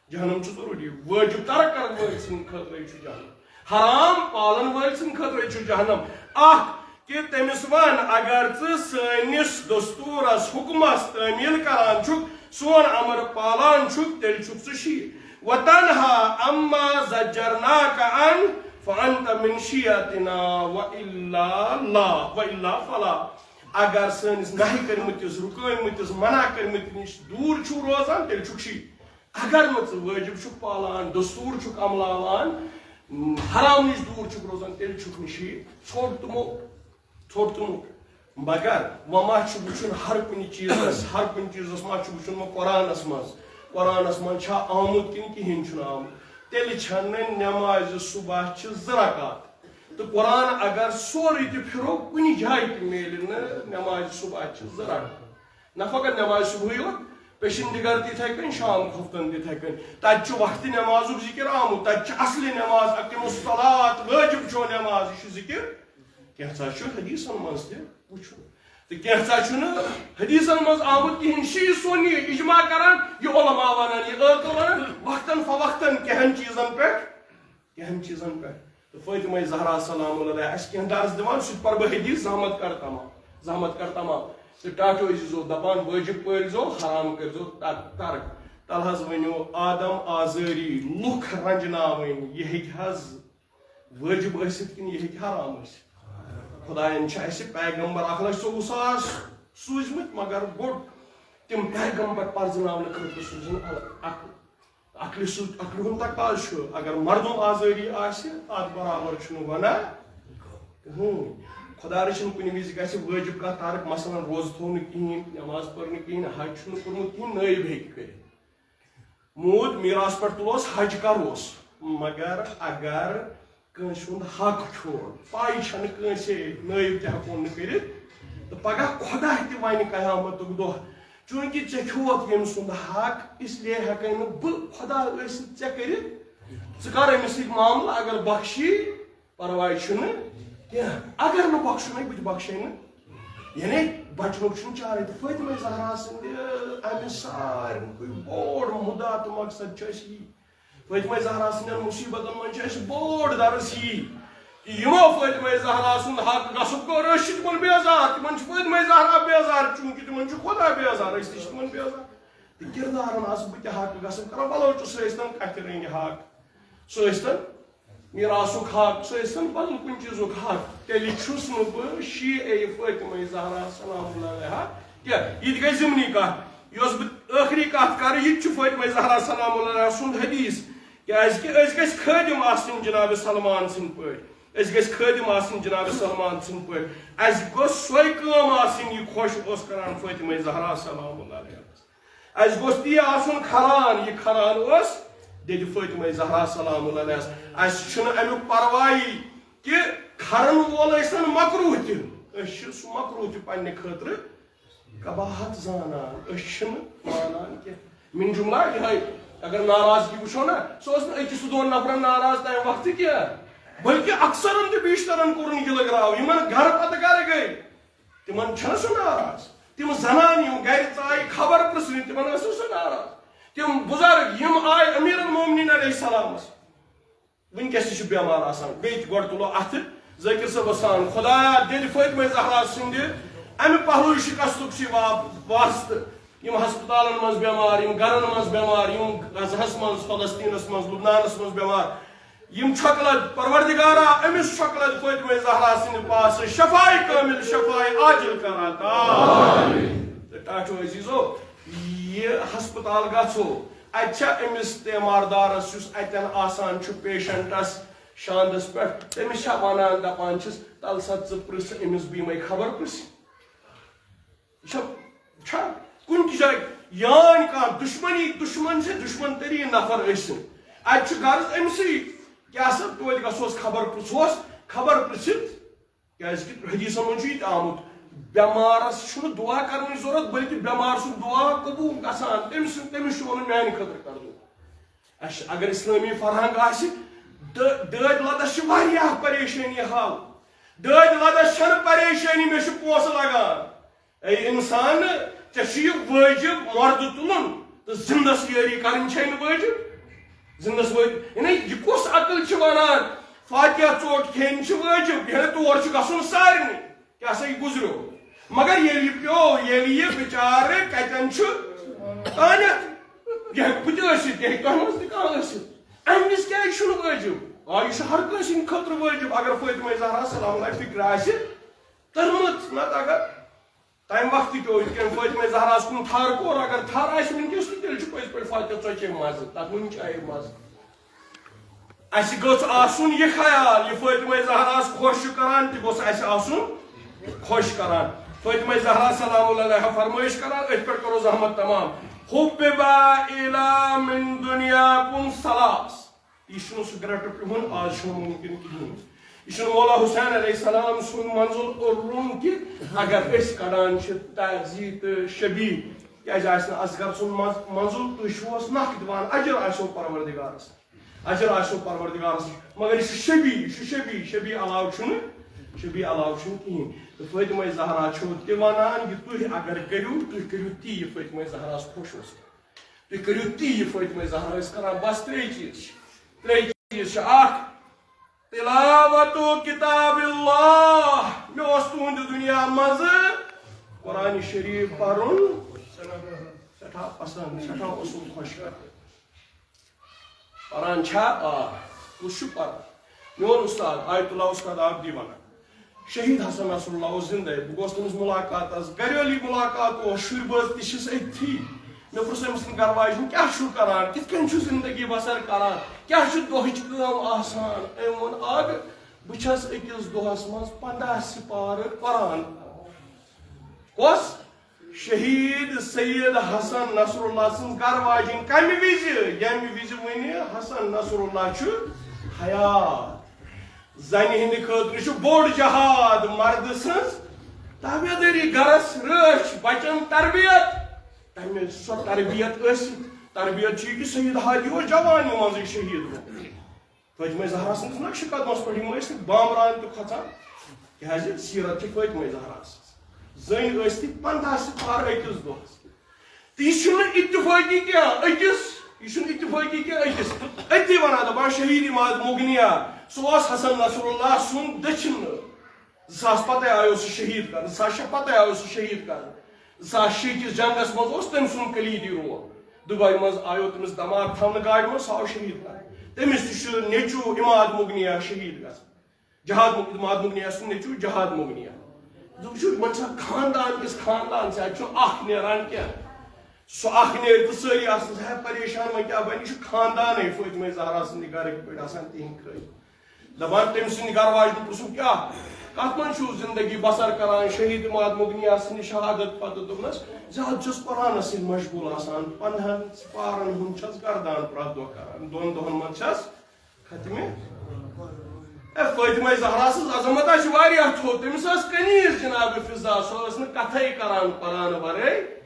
جہنم چھُ ضروٗری۔ وٲجب ترک کرن وٲلۍ سٕنٛدِ خٲطرٕ چھُ جہنم۔ حرام پالن وٲلۍ سٕنٛدِ خٲطرٕ چھُ جہنم۔ اکھ، کہِ تٔمِس وَن، اگر ژٕ سٲنِس دستوٗرس، حُکمس تعمیٖل کران چھُکھ، سون امر پالان چھُکھ، تیٚلہِ چھُکھ ژٕ شیٖر۔ وتنہا عما زجرناک عنہ فانت من شیعتنا والا لا، والا فلا۔ اگر سٲنِس نہی کٔرمٕتِس، رُکٲومٕتِس، منع کٔرمٕتِس نِش دوٗر چھُو روزان، تیٚلہِ چھُکھ شیٖر۔ اگر نہٕ ژٕ وٲجب چھُکھ پالان، دستوٗر چھُکھ عملاوان، حرام نِش دوٗر چھُکھ روزان، تیٚلہِ چھُکھ نہٕ شیٖر۔ ژھوٚٹ تہٕ موٚٹ، ژھوٚٹ تہٕ موٚٹ۔ مگر وۄنۍ ما چھُ وٕچھُن ہر کُنہِ چیٖزس، ہر کُنہِ چیٖزس ما چھُ وٕچھُن وۄنۍ قرآنس منٛز؟ قرآنس منٛز چھا آمُت کِنہٕ کِہیٖنۍ چھُنہٕ آمُت؟ تیٚلہِ چھنہٕ نٮ۪مازِ صُبح چہِ زٕ رکعت۔ تہٕ قرآن اگر سورُے تہِ پھِرو، کُنہِ جایہِ تہِ میلہِ نہٕ نٮ۪مازِ صُبح چہِ زٕ رکعت۔ نہ فقط نٮ۪مازِ صُبحٕے یوت، پیشن دِگر تہِ یِتھَے کٔنۍ، شام کھۄفتن تہِ یِتھَے کٔنۍ۔ تَتہِ چھُ وقتِ نٮ۪مازُک ذِکِر آمُت، تَتہِ چھِ اصلِ نٮ۪ماز، اقیموا الصلاۃ، وٲجِب چھو نٮ۪ماز، یہِ چھُ ذِکِر۔ کینٛژھا چھُ حدیثن منٛز تہِ وٕچھُن۔ تہٕ کینٛژھا چھُنہٕ حدیثن منٛز آمُت کِہیٖنۍ۔ شیعہ سُنی اجماع کران، یہِ علماء ونان، یہِ ٲتو ونان، وقتاً فوقتاً کینٛہن چیٖزن پٮ۪ٹھ، کینٛہن چیٖزن پٮ۪ٹھ۔ تہٕ فاطمہ زہرا سلام اللہ علیہا اَسہِ کینٛہہ درس دِوان، سُہ تہِ پرٕ بہٕ حدیث، زحمت کر تمام، زحمت کر تمام۔ تہٕ ٹاٹھو عزیزو دپان، وٲجب پٲلۍزیو، حرام کٔرۍزیو تر-، ترک۔ تلہٕ حظ ؤنِو، آدم آزٲری، لُکھ رنجناوٕنۍ، یہِ ہیٚکہِ حظ وٲجب ٲسِتھ کِنہٕ یہِ ہیٚکہِ حرام ٲسِتھ؟ خۄدایَن چھِ اَسہِ پیغمبر اَکھ لَچھ ژوٚوُہ ساس سوٗزمٕتۍ، مگر گوٚو تِم پیغمبر پرزٕناونہٕ خٲطرٕ سوٗزِن الگ اَکھ۔ عقلہِ سۭتۍ، عقلہِ ہُنٛد تقاضہٕ چھُ، اگر مردم آزٲری آسہِ، اَتھ برابر چھُنہٕ وَنان کٕہٕنۍ۔ خۄدا رٔچھِن کُنہِ وِزِ گژھِ وٲجب کانٛہہ ترک، مثلاً روزٕ تھوٚو نہٕ کِہیٖنۍ، نٮ۪ماز پٔر نہٕ کِہیٖنۍ، حج چھُنہٕ کوٚرمُت کِہیٖنۍ، نٲیِب ہیٚکہِ کٔرِتھ۔ موٗد میٖراث پٮ۪ٹھ تُلوس، حج کروس، مگر اگر کٲنٛسہِ ہُنٛد حق کھیوٚو، پَے چھَنہٕ کٲنٛسے، نٲیِب تہِ ہٮ۪کون نہٕ کٔرِتھ، تہٕ پگاہ خۄدا تہِ وَنہِ قیامتُک دۄہ، چوٗنٛکہِ ژےٚ کھیوٚوتھ ییٚمۍ سُنٛد حق، اس لیے ہٮ۪کَے نہٕ بہٕ خۄدا ٲسِتھ ژےٚ کٔرِتھ۔ ژٕ کر أمِس سۭتۍ معاملہٕ، اگر بخشی، پرواے چھُنہٕ کینٛہہ۔ اگر نہٕ بخشُن ہے، بہٕ تہِ بخشے نہٕ۔ یعنی بچنُک چھُنہٕ چارے۔ تہٕ فاطمہ زہرا سٕنٛدِ اَمہِ سارِوٕے کھۄتہٕ بوٚڑ مُدعا تہٕ مقصد چھُ اَسہِ یی۔ فاطمہ زہرا سٕنٛدٮ۪ن مُصیٖبتن منٛز چھُ اَسہِ بوٚڑ درس یی کہِ یِمو فاطمہ زہرا سُنٛد حق غصب کوٚر، أسۍ چھِ تِمن بیزار، تِمن چھُ فاطمہ زہرا بیزار، چوٗنٛکہِ تِمن چھُ خۄدا بیزار، أسۍ تہِ چھِ تِمن بیزار۔ کردارن آسہٕ بہٕ تہِ حق گژھان کران، بلوچس ٲسۍ تن کتھِ رٔنگۍ حق، سُہ ٲسۍ تن میراثُک حق، سُہ ٲسۍ تن بدل کُنہِ چیٖزُک حق، تیٚلہِ چھُس نہٕ بہٕ شیعہ فاطمہ زہرا سلام اللہ علیہا کینٛہہ۔ یہِ تہِ گژھِ ضمنی کتھ۔ یۄس بہٕ ٲخری کتھ کرٕ، یہِ تہِ چھُ فاطمہ زہرا سلام اللہ علیہا سُنٛد حدیث، کیازِ کہِ أسۍ گژھِ خٲدِم آسٕنۍ جناب سلمان سٕنٛدۍ پٲٹھۍ، أسۍ گژھِ خٲدِم آسٕنۍ جناب سلمان سٕنٛدۍ پٲٹھۍ، اسہِ گوٚژھ سۄے کٲم آسٕنۍ، یہِ خۄش اوس کران فاطمہ زہرا سلام اللہ علیہا۔ اسہِ گوٚژھ تی آسُن کھران، یہِ کھران اوس دٮ۪دِ فاطمہ زہرا سلام اللہ علیہس۔ اسہِ چھُنہٕ امیُک پرواے کہِ کھرن وول ٲسۍ تن مکروہ تہِ، أسۍ چھِ سُہ مکروہ تہِ پننہِ خٲطرٕ قباحت زانان، أسۍ چھِنہٕ مانان کینٛہہ۔ من جملہ یِہوٚے، اگر ناراضگی وٕچھو نا، سُہ اوس نہٕ أکِس تہٕ دۄن نفرن ناراض تمہِ وقتہٕ کینٛہہ، بلکہِ اکثرن تہٕ بیشترن کوٚرُن یہِ لگراو، یِمن گرٕ پتہٕ گرٕ گٔے۔ تِمن چھنہٕ سُہ ناراض۔ تِم زنانہٕ یِم گرِ ژایہِ خبر پرژھنہِ، تِمن ٲس نہٕ سُہ ناراض۔ تِم بزرگ یِم آے امیر المومنین علیہ السلامس، وٕنکیٚس تہِ چھِ بٮ۪مار آسان۔ بیٚیہِ تہِ گۄڈٕ تُلو اتھٕ ذٲکر صٲبس سان، خدایا، دِل فاطمہ زہرا سٕنٛدِ امہِ پہلوی شکستُک چھُ وا-، واسطہٕ۔ یِم ہسپتالن منٛز بٮ۪مار، یِم گرن منٛز بٮ۪مار، یِم غزہس منٛز، فلسطینس منٛز، لبنانس منٛز بٮ۪مار، یِم چھۄکلد پروردگارا، أمِس چھۄکلد فاطمہ زہرا سٕنٛدِ پاسہٕ شفاعی کامل، شفاعی عاجل کر عطا۔ تہٕ ٹاٹھو عزیزو، یہِ ہسپتال گژھو، اتہِ چھا أمِس تیماردارس، یُس اتٮ۪ن آسان چھُ پیشنٹس شاندس پٮ۪ٹھ، تٔمِس چھا ونان، دپان چھِس، تل سا ژٕ پرژھ أمِس، بہٕ یِمے خبر پرژھِ؟ چھا، چھا کُنہِ تہِ جایہِ یان کانٛہہ دُشمنی، دُشمن چھِ دُشمن تریٖن نفر ٲسِن۔ اتہِ چھُ غرض أمۍ سٕے، کیٛاہ سا توتہِ گژھوس خبر پرژھوس، خبر پرژھِتھ، کیٛازِ کہِ حدیثن منٛز چھُ یہِ تہِ آمُت، بٮ۪مارس چھُنہٕ دُعا کرنٕچ ضروٗرت، بلکہِ بٮ۪مار سُنٛد دُعا قبوٗل گژھان، تٔمۍ سُنٛد، تٔمِس چھُ وَنُن میانہِ خٲطرٕ کر دُعا۔ اَسہِ چھِ، اگر اسلٲمی فرہنگ آسہِ، دٲ-، دٲدۍ لدس چھِ واریاہ پریشٲنی حل۔ دٲدۍ لدس چھنہٕ پریشٲنی، مےٚ چھُ پونٛسہٕ لگان۔ اے انسان، ژےٚ چھُ یہِ وٲجِب مردٕ تُلُن تہٕ زِندس یٲری کرٕنۍ چھے نہٕ وٲجِب۔ زِندس وٲجِب، یعنی یہِ کُس عقل چھِ ونان، فاتحہ ژوٚٹ کھیٚنۍ چھِ وٲجِب، یعنی تور چھُ گژھُن سارنٕے۔ کیٛاہ سا یہِ گُزریو۔ مگر ییٚلہِ یہِ پیوٚو، ییٚلہِ یہِ بِچارٕ کتٮ۪ن چھُ تانٮ۪تھ، یہِ ہیٚکہِ بہٕ تہِ ٲسِتھ، یہِ ہیٚکہِ تۄہہِ منٛز تہِ کانٛہہ ٲسِتھ۔ اَمہِ وِزِ کیٛازِ چھُنہٕ وٲجِب؟ آ، یہِ چھُ ہر کٲنٛسہِ ہٕنٛدِ خٲطرٕ وٲجِب۔ اگر فٲطمہ زہرا سلام اللہ فِکرِ آسہِ تٔرمٕژ، نتہٕ اگر تَمہِ وقتہٕ پیوٚو یِتھ کٔنۍ فٲطمہ زہراہَس کُن تھر کوٚر، اگر تھر آسہِ وٕنکیٚس تہِ، تیٚلہِ چھُ پٔزۍ پٲٹھۍ فاتحہ ژۄچے مَزٕ، تَتھ وٕنہِ چاہے مَزٕ۔ اَسہِ گوٚژھ آسُن یہِ خیال، یہِ فاطمہ زہراہَس خۄش چھُ کران، تہِ گوٚژھ اَسہِ آسُن خۄش کران۔ فاطمہ زہرا سلام اللہ علیہا فرمٲیش کران، أتھۍ پٮ۪ٹھ کرو زحمت تمام۔ حُبِّبَ إِلَیَّ مِن دُنْیَاکُمْ ثَلَاثَ۔ یہِ چھُنہٕ سُہ گرٛٹہٕ پِہُن، آز چھُنہٕ مُمکِن کِہیٖنۍ۔ یہِ چھُنہٕ مولا حسین علیہ السلام سُنٛد منظور اوٚرُن کہِ اگر أسۍ کڑان چھِ تعزی تہٕ شبی، کیٛازِ آسہِ نہٕ اصغر سُنٛد منظ-، منظور؟ تُہۍ چھِوس نکھ دِوان، اجر آسیو پروردگارس، اجر آسیو پروردگارس۔ مگر یہِ چھُ شبی، یہِ چھُ شبی، شبی علاوٕ چھُنہٕ، شبی علاوٕ چھُنہٕ کِہیٖنۍ۔ تہٕ فاطمہ زہرا چھو تہِ ونان، یہِ تُہۍ اگر کٔرِو، تُہۍ کٔرِو تی، یہِ فاطمہ زہراہس خۄش اوس۔ تُہۍ کٔرِو تی، یہِ فاطمہ زہرا ٲسۍ کران۔ بس ترٛے چیٖز چھِ، ترٛے چیٖز چھِ۔ اکھ، تلاوت کتاب اللہ۔ مےٚ اوس تُہنٛدِ دُنیا منٛزٕ قرآن شریف پرُن سٮ۪ٹھاہ پسنٛد، سٮ۪ٹھاہ اوسُم خۄش کران۔ پران چھا؟ آ۔ کُس چھُ پران؟ میون استاد آیت اللہ استاد آبدی ونان، شہید حسن نصر اللہ اوس زندے، بہٕ گوس تٔمِس ملاقاتس، گریلی ملاقات اوس، شُرۍ بٲژ تہِ چھِس أتھی۔ مےٚ پرُژھ أمۍ سٕنٛدِ گرٕ واجہِ ہُنٛد، کیٛاہ چھُو کران؟ کِتھ کٔنۍ چھُو زندگی بسر کران؟ کیٛاہ چھُ دۄہٕچ کٲم آسان؟ أمۍ ووٚن، اکھ، بہٕ چھَس أکِس دۄہس منٛز پنٛداہ سِپارٕ قرآن پران۔ کۄس؟ شہید سید حسن نصر اللہ سٕنٛز گرٕ واجِنۍ۔ کمہِ وِزِ؟ ییٚمہِ وِزِ وُنہِ حسن نصر اللہ چھُ حیات۔ زنہِ ہٕنٛدِ خٲطرٕ چھُ بوٚڑ جہاد، مردٕ سٕنٛز تابعدٲری، گرس رٲچھ، بچن تربیت۔ تمہِ سۄ تربیت ٲسِتھ، تربیت چھِ یہِ کہِ سید ہادی اوس جوانی منٛزٕے شہید گوٚمُت۔ فاطمہ زہرا سٕنٛدِس نقشِ قدمس پٮ۪ٹھ یِم ٲسۍ نہٕ بامبران تہِ کھۄژان، کیٛازِ سیرت چھِ فاطمہ زہرا سٕنٛز۔ زٔنۍ ٲسۍ تہِ پنٛداہ سِپار أکِس دۄہس۔ تہٕ یہِ چھُنہٕ اتفٲقی کینٛہہ أکِس، یہِ چھُنہٕ اتفٲقی کینٛہہ أکِس۔ أتی ونان دپان شہید عماد مغنیہ، سُہ اوس حسن نصر اللہ سُنٛد دٔچھِنۍ۔ زٕ ساس پتے آیو سُہ شہید کرنہٕ، زٕ ساس شےٚ پتے آیو سُہ شہید کرنہٕ۔ زٕ ساس شےٚ کِس جنگس منٛز اوس تٔمۍ سُنٛد کلیدی رول۔ دُبے منٛز آیو تٔمِس دمار تھاونہٕ گاڑِ منٛز، سُہ آو شہید کرنہٕ۔ تٔمِس تہِ چھُ نیٚچوٗ عماد مغنیہ شہید گژھان۔ جہاد مغ-، عماد مغنیہ سُنٛد نیٚچوٗ جہاد مغنیہ۔ ژٕ وٕچھِو، یِمن چھا خاندان کِس خاندان، ژےٚ اَتہِ چھُنہٕ اکھ نیران کینٛہہ۔ سُہ اکھ نیرِ تہٕ سٲری آسان، "ہے، پریشان، وۄنۍ کیٛاہ بَنہِ؟" یہِ چھُ خاندانٕے فٲطمہ زہرا سٕنٛدِ گرٕکۍ پٲٹھۍ آسان تِہِنٛدۍ خٲطرٕ۔ دپان تٔمۍ سٕنٛدِ گرٕ واجنہِ پرٛژھُن، "کیٛاہ، کتھ منٛز چھُو زندگی بسر کران؟" شہید عماد مغنیہ سٕنٛدِ شہادت پتہٕ دوٚپنس، "زیادٕ چھُس قرآنس سۭتۍ مشغول آسان، پندہن سپارن ہُنٛد چھَس گردان پرٛٮ۪تھ دۄہ کران، دۄن دۄہن منٛز چھَس ختمِ۔" اے، فاطمہ زہرا سٕنٛز عظمت آسہِ واریاہ تھوٚد، تٔمِس ٲس کنیز جناب فضہ، سۄ ٲس نہٕ کتھے کران قرآن ورٲے۔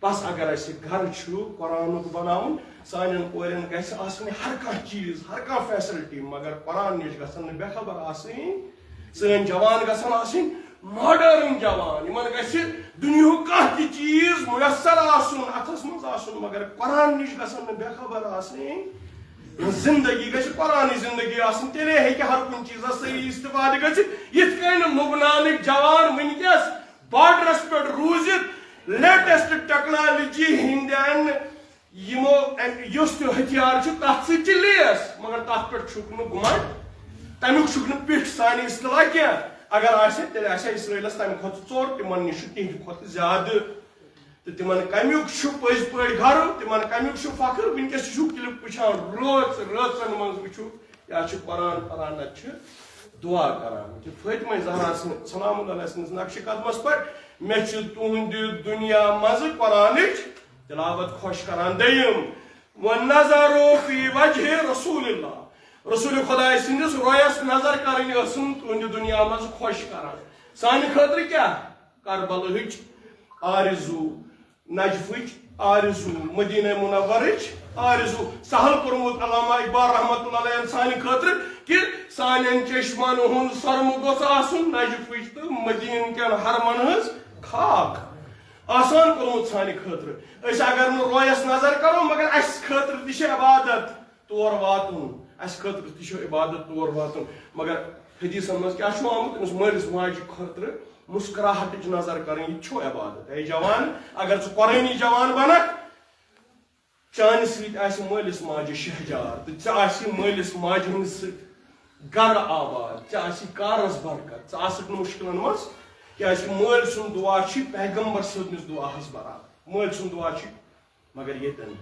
بس اگر اسہِ گرٕ چھُ قرآنُک بناوُن، سانٮ۪ن کورٮ۪ن گژھِ آسٕنۍ ہر کانٛہہ چیٖز، ہر کانٛہہ فیسلٹی، مگر قرآن نِش گژھن نہٕ بے خبر آسٕنۍ۔ سٲنۍ جوان گژھن آسٕنۍ ماڈرن جوان، یِمن گژھِ دُنیہُک کانٛہہ تہِ چیٖز میسر آسُن، اتھس منٛز آسُن، مگر قرآن نِش گژھن نہٕ بے خبر آسٕنۍ۔ زندگی گژھِ قرآنٕچ زندگی آسٕنۍ، تیٚلے ہیٚکہِ ہر کُنہِ چیٖزس صحیح استفادٕ گٔژھِتھ۔ یِتھ کٔنۍ لبنانٕکۍ جوان وٕنکیٚس بارڈرس پٮ۪ٹھ روٗزِتھ لیٹسٹ ٹیکنالوجی ہٕنٛدٮ۪ن یِمو اَمہِ، یُس تہِ ہتھیار چھُ، تَتھ سۭتۍ چھِ لیس، مگر تَتھ پٮ۪ٹھ چھُکھ نہٕ گُمَن، تَمیُک چھُکھ نہٕ پِٹھ سانہِ اصطلاح کینٛہہ۔ اگر آسہِ، تیٚلہِ آسہِ ہا اسرائیلس تَمہِ کھۄتہٕ ژوٚر، تِمن نِش چھُ تِہنٛدِ کھۄتہٕ زیادٕ۔ تہٕ تِمن کَمیُک چھُ پٔزۍ پٲٹھۍ گرو، تِمن کَمیُک چھُ فخر؟ وٕنکیٚس چھُ کلپ وٕچھان، رٲژ رٲژن منٛز وٕچھِو، یا چھُ قرآن پران، نتہٕ چھُ دعا کران۔ کہِ فاطمہ زہرا سٕنٛز سلام اللہ علیہ سٕنٛدِس نقشِ قدمس پٮ۪ٹھ، مےٚ چھُ تُہنٛدِ دُنیا منٛزٕ قرآنٕچ تلاوت خۄش کران۔ دوٚیِم، والنظر فی وجہ رسول اللہ، رسول خدائے سٕنٛدِس رویس نظر کرٕنۍ ٲسٕم تُہنٛدِ دُنیا منٛز خۄش کران۔ سانہِ خٲطرٕ کیٛاہ؟ کربلہٕچ آرزو، نجفٕچ آرزو، مدینہ منورٕچ آرزو۔ سہل کوٚرمُت علامہ اقبال رحمتہ اللہ علیہ سانہِ خٲطرٕ کہِ سانٮ۪ن چشمن ہُنٛد سۄرمہٕ گوٚژھ آسُن نجفٕچ تہٕ مدینہ کٮ۪ن حرمن ہٕنٛز خاک۔ آسان کوٚرمُت سانہِ خٲطرٕ۔ أسۍ اگر نہٕ رویس نظر کرو، مگر اسہِ خٲطرٕ تہِ چھِ عبادت تور واتُن، اسہِ خٲطرٕ تہِ چھُ عبادت تور واتُن۔ مگر حدیثن منٛز کیٛاہ چھُ آمُت؟ أمِس مٲلِس ماجہِ خٲطرٕ مسکراہٹٕچ نظر کرٕنۍ، یہِ تہِ چھُ عبادت۔ اے جوان، اگر ژٕ قرآنی جوان بنکھ، چانہِ سۭتۍ آسہِ مٲلِس ماجہِ شہجار، تہٕ ژےٚ آسی مٲلِس ماجہِ ہٕنٛدِ سۭتۍ گرٕ آباد، ژےٚ آسی کارس برکت، ژٕ آسکھ نہٕ مُشکلن منٛز۔ کیٛازِ کہِ مٲلۍ سُنٛد دُعا چھُ پیغمبر سٕنٛدِس دُعاہس برابر۔ مٲلۍ سُنٛد دُعا چھُ، مگر ییٚتٮ۪ن،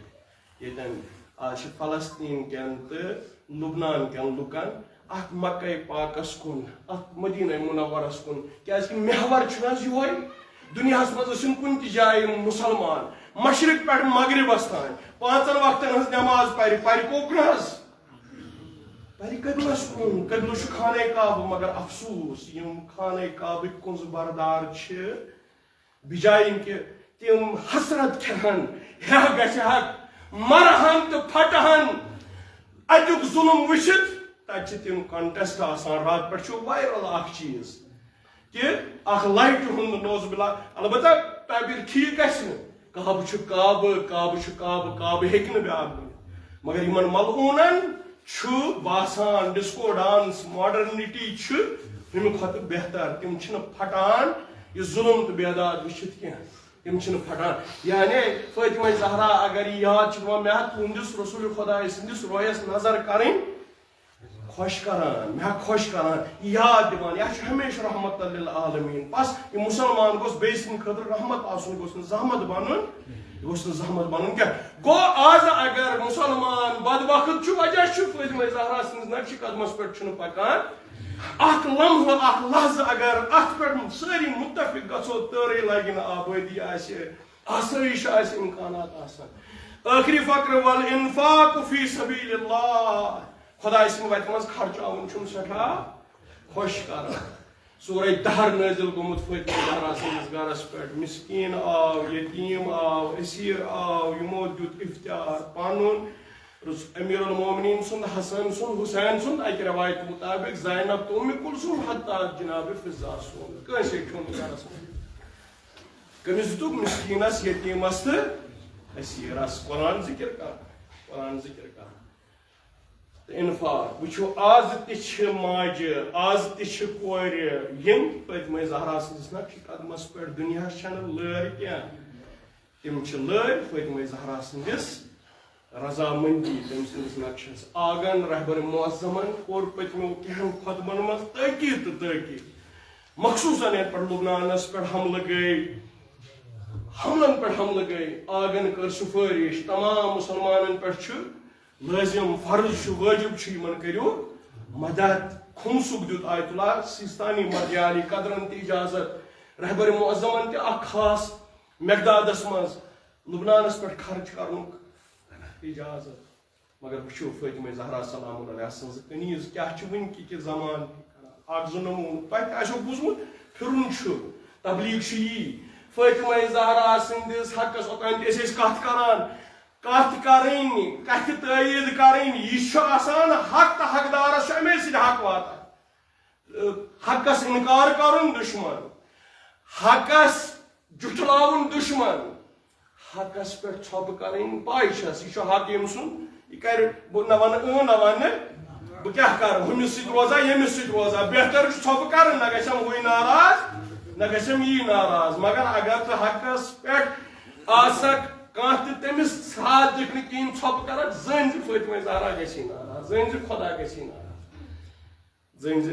ییٚتٮ۪ن آز چھِ فلسطین کٮ۪ن تہٕ لبنان کٮ۪ن لُکن اتھ مکہ پاکس کُن، اتھ مدینہ منورس کُن، کیٛازِ کہِ محور چھُنہٕ حظ یِہوے؟ دُنیاہس منٛز ٲسِن کُنہِ تہِ جایہِ مُسلمان، مشرق پٮ۪ٹھ مغربس تام، پانٛژن وقتن ہٕنٛز نماز پرِ، پرِ کوٚکُن حظ؟ پرِ قبلس کُن۔ قبلہٕ چھُ خانہ کعبہٕ، مگر افسوس، یِم خانہ کعبٕکۍ کُنٛز بردار چھِ، بجایہِ کہِ تِم حسرت کھٮ۪ہن، ہیہ گژھِ ہکھ، مرہن تہٕ پھٹہن، اتیُک ظلم وٕچھِتھ، تتہِ چھِ تِم کنٹیسٹ آسان۔ راتہٕ پٮ۪ٹھ چھُ وائرل اکھ چیٖز کہِ اکھ لایٹہِ ہُنٛد، نعوذ باللہ، البتہ تعبیر ٹھیٖک آسہِ نہٕ، کعبہٕ چھُ کعبہٕ، کعبہٕ چھُ کعبہٕ، کعبہٕ ہیٚکہِ نہٕ بیٛاکھ بٔنِتھ۔ مگر یِمن ملعوٗنن چھُ باسان ڈسکو ڈانس، ماڈرنٹی چھُ ہُمہِ کھۄتہٕ بہتر۔ تِم چھِنہٕ پھٹان یہِ ظلم تہٕ بیداد وٕچھِتھ کینٛہہ۔ تِم چھِنہٕ پھٹان۔ یعنی فاطمہ زہرا اگر یہِ یاد چھِ دِوان، مےٚ ہا تُہنٛدِس رسول خداے سٕنٛدِس رویس نظر کرٕنۍ خۄش کران، مےٚ ہا خۄش کران، یہِ یاد دِوان، یہِ ہا چھُ ہمیشہٕ رحمت للعالمین۔ بس یہِ مُسلمان گوٚژھ بیٚیہِ سٕنٛدِ خٲطرٕ رحمت آسُن، یہِ گوٚژھ نہٕ زحمت بنُن، یہِ گوٚژھ نہٕ زحمت بنُن کینٛہہ۔ گوٚو آز اگر مُسلمان بدبخت چھُ، وجہ چھُ فاطمہ زہرا سٕنٛدِس نقشِ قدمس پٮ۪ٹھ چھُنہٕ پکان۔ اکھ لمحہٕ، اکھ لحظہٕ اگر اتھ پٮ۪ٹھ سٲری متفق گژھو، تٲرٕے لگہِ نہٕ آبٲدی آسہِ، آسٲیِش آسہِ، امکانات آسن۔ ٲخری فقرٕ، والانفاق فی سبیل اللہ، خداے سٕنٛدِ وتہِ منٛز خرچاوُن چھُم سٮ۪ٹھاہ خۄش کران۔ سورہ دہر نٲزِل گوٚمُت فاطمہ زہرا سٕنٛدِس گرس پٮ۪ٹھ، مسکین آو، یتیم آو، اسیر آو، یِمو دیُت افتیار پنُن، رس-، امیر المومنین سُنٛد، حسن سُنٛد، حسین سُنٛد، اکہِ روایتہِ مطابق زینب تہٕ ام کلثوم، حتی جناب فضہ سُنٛد، کٲنٛسے کھیوٚن نہٕ گرس منٛز۔ کٔمِس دیُتُکھ؟ مسکینس، یتیمس تہٕ اسیرس۔ قرآن ذکر کران، قرآن ذکر کران۔ تہٕ انفاق۔ وٕچھِو، آز تہِ چھِ ماجہِ، آز تہِ چھِ کورِ، یِم فاطمہ زہرا سٕنٛدِس نقشِ قدمس پٮ۪ٹھ دُنیاہس چھَنہٕ لٲرۍ کینٛہہ۔ تِم چھِ لٲرۍ فاطمہ زہرا سٕنٛدِس رضامندی، تٔمۍ سٕنٛدِس نقشس۔ آگن رہبر معظمن کوٚر پٔتمیو کینٛہن خطبن منٛز تٲکید تہٕ تٲکید۔ مخصوٗصن یتھ پٮ۪ٹھ لبنانس پٮ۪ٹھ حملہٕ گٔے، حملن پٮ۪ٹھ حملہٕ گٔے، آگن کٔر سفٲرِش۔ تمام مسلمانن پٮ۪ٹھ چھُ لٲزم، فرض چھُ، وٲجب چھُ، یِمن کٔرِو مدد۔ خمسُک دیُت آیت اللہ سیستانی مدیالی قدرن تہِ اجازت۔ رہبر معظمن تہِ اکھ خاص مقدادس منٛز لبنانس پٮ۪ٹھ خرچ کرنُک اجازت۔ مگر وٕچھِو فاطمہ زہرا سلام اللہ علیہا سٕنٛز کنیز کیٛاہ چھِ وٕنہِ کہِ کہِ زمانہٕ تہِ کران۔ اکھ زٕ نموٗنہٕ تۄہہِ تہِ آسیو بوٗزمُت، پھِرُن چھُ، تبلیغ چھُ یی۔ فاطمہ زہرا سٕنٛدِس حقس اوٚتام تہِ ٲسۍ أسۍ کتھ کران، کتھ کرٕنۍ، کتھِ تٲیید کرٕنۍ، یہِ چھُ آسان حق تہٕ حقدارس چھُ امے سۭتۍ حق واتان۔ حقس انکار کرُن دشمن، حقس جھٹلاوُن دشمن، حقس پٮ۪ٹھ ژھۄپہٕ کرٕنۍ۔ پاے چھس، یہِ چھُ حق ییٚمۍ سُنٛد، یہِ کرِ، بہٕ نہ ونہٕ اۭں، نہ ونہٕ بہٕ کیٛاہ کرٕ، ہُمِس سۭتۍ روزا، ییٚمِس سۭتۍ روزا، بہتر چھُ ژھۄپہٕ کرٕنۍ، نہ گژھٮ۪م ہُے ناراض، نہ گژھٮ۪م یی ناراض۔ مگر اگر ژٕ حقس پٮ۪ٹھ آسکھ کانٛہہ تہِ تٔمِس ساتھ دِکھ نہٕ کِہیٖنۍ، ژھۄپہٕ کرکھ، زٲنۍ زِ فاطمہ زہرا گژھی ناراض، زٲنۍ زِ خدا گژھی ناراض۔ زٲنۍ زِ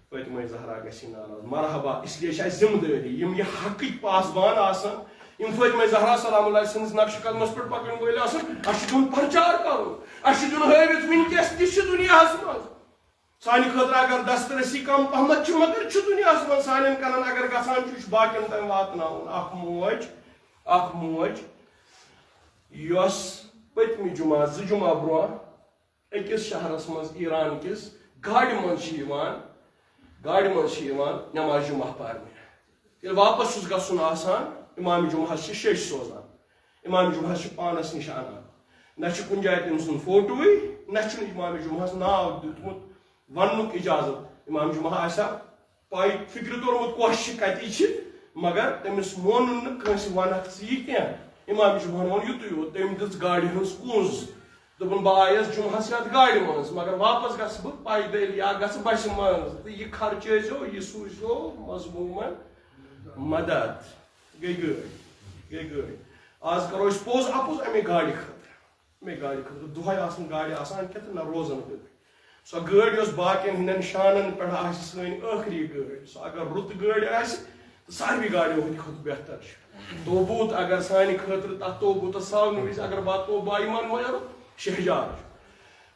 فاطمہ زہرا گژھی ناراض۔ مرحبا، اس لیے چھِ اَسہِ ذمہٕ دٲری، یِم یہِ حقٕکۍ پاسبان آسان، یِم فاطمہ زہرا سلام اللہ سٕنٛدِس نقشِ قدمس پٮ۪ٹھ پکن وٲلۍ آسان، اَسہِ چھُ دیُن پرچار کرُن، اَسہِ چھُ دیُن ہٲوِتھ وٕنکیٚس تہِ چھِ دُنیاہس منٛز۔ سانہِ خٲطرٕ اگر دسترسی کم پہمتھ چھِ، مگر چھُ دُنیاہس منٛز، سانٮ۪ن کنن اگر گژھان چھُ، یہِ چھُ باقین تام واتناوُن۔ اکھ موج، اکھ موج، یۄس پٔتمہِ جمعہ، زٕ جمعہ برونٛہہ أکِس شہرس منٛز ایران کِس گاڑِ منٛز چھِ یِوان، گاڑِ منٛز چھِ یِوان نماز جمعہ پرنہِ۔ ییٚلہِ واپس چھُس گژھُن آسان، امام جمعہس چھِ شیٚچھ سوزان، امام جمعہس چھِ پانس نِش انان۔ نہ چھُ کُنہِ جایہِ تٔمۍ سُنٛد فوٹوٕے، نہ چھُنہٕ امام جمعہس ناو دیُتمُت وننُک اجازت۔ امام جمعہ آسہِ ہا پاے، فکرِ توٚرمُت کۄس چھِ، کتہِ چھِ، مگر تٔمِس مونُن نہٕ کٲنٛسہِ ونکھ ژٕ یہِ کینٛہہ۔ امام جمعہن ووٚن یُتُے یوت، تٔمۍ دِژ گاڑِ ہٕنٛز کُنٛز۔ دوٚپُن، بہٕ آیس جمعہس یتھ گاڑِ منٛز، مگر واپس گژھٕ بہٕ پیدل یا گژھٕ بسہِ منٛز، تہٕ یہِ خرچٲے زیو، یہِ سوٗزیو مظلومن مدد۔ گٔے گٲڑۍ، گٔے گٲڑۍ۔ آز کرو أسۍ پوٚز اپُز امے گاڑِ خٲطرٕ، امے گاڑِ خٲطرٕ۔ دۄہے آسن گاڑِ آسان کینٛہہ تہٕ نہ روزن گٲڑۍ۔ سۄ گٲڑۍ یۄس باقین ہٕنٛدٮ۪ن شانن پٮ۪ٹھ آسہِ سٲنۍ ٲخری گٲڑۍ، سۄ اگر رُت گٲڑۍ آسہِ، ساروی گاڑیو ہٕنٛدِ کھۄتہٕ بہتر چھُ۔ توبوٗت اگر سانہِ خٲطرٕ تتھ توبوٗتس ساونہٕ وِزِ اگر بتہٕ توبہٕ بایہِ مان وۄنۍ اَنو، شہجار چھُ۔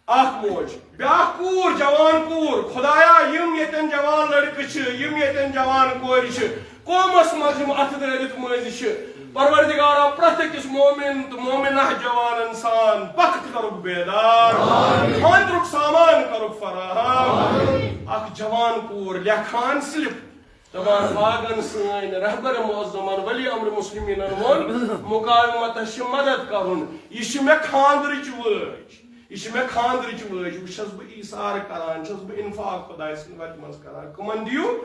اکھ موج، بیٛاکھ کوٗر، جوان کوٗر، خدایا، یِم ییٚتٮ۪ن جوان لڑکہٕ چھِ، یِم ییٚتٮ۪ن جوان کورِ چھِ، قومس منٛز یِم اتھٕ دٲرِتھ مٔنٛزۍ چھِ، پروردگارا، پرٛٮ۪تھ أکِس مومن تہٕ مومنہ جوانن سان بخت کرُکھ بیدار، خاندرُک سامان کرُکھ فراہم۔ اکھ جوان کوٗر لیکھان سلپ، دپان، باغن سٲنۍ رہبر معظمن، ولی امر مسلمینن ووٚن، مقاومتس چھِ مدد کرُن۔ یہِ چھِ مےٚ خاندرٕچ وٲج، یہِ چھِ مےٚ خاندرٕچ وٲج۔ وۄنۍ چھَس بہٕ ایثار کران، چھَس بہٕ انفاق خۄداے سٕنٛدِ وتہِ منٛز کران۔ کٕمن دِیِو؟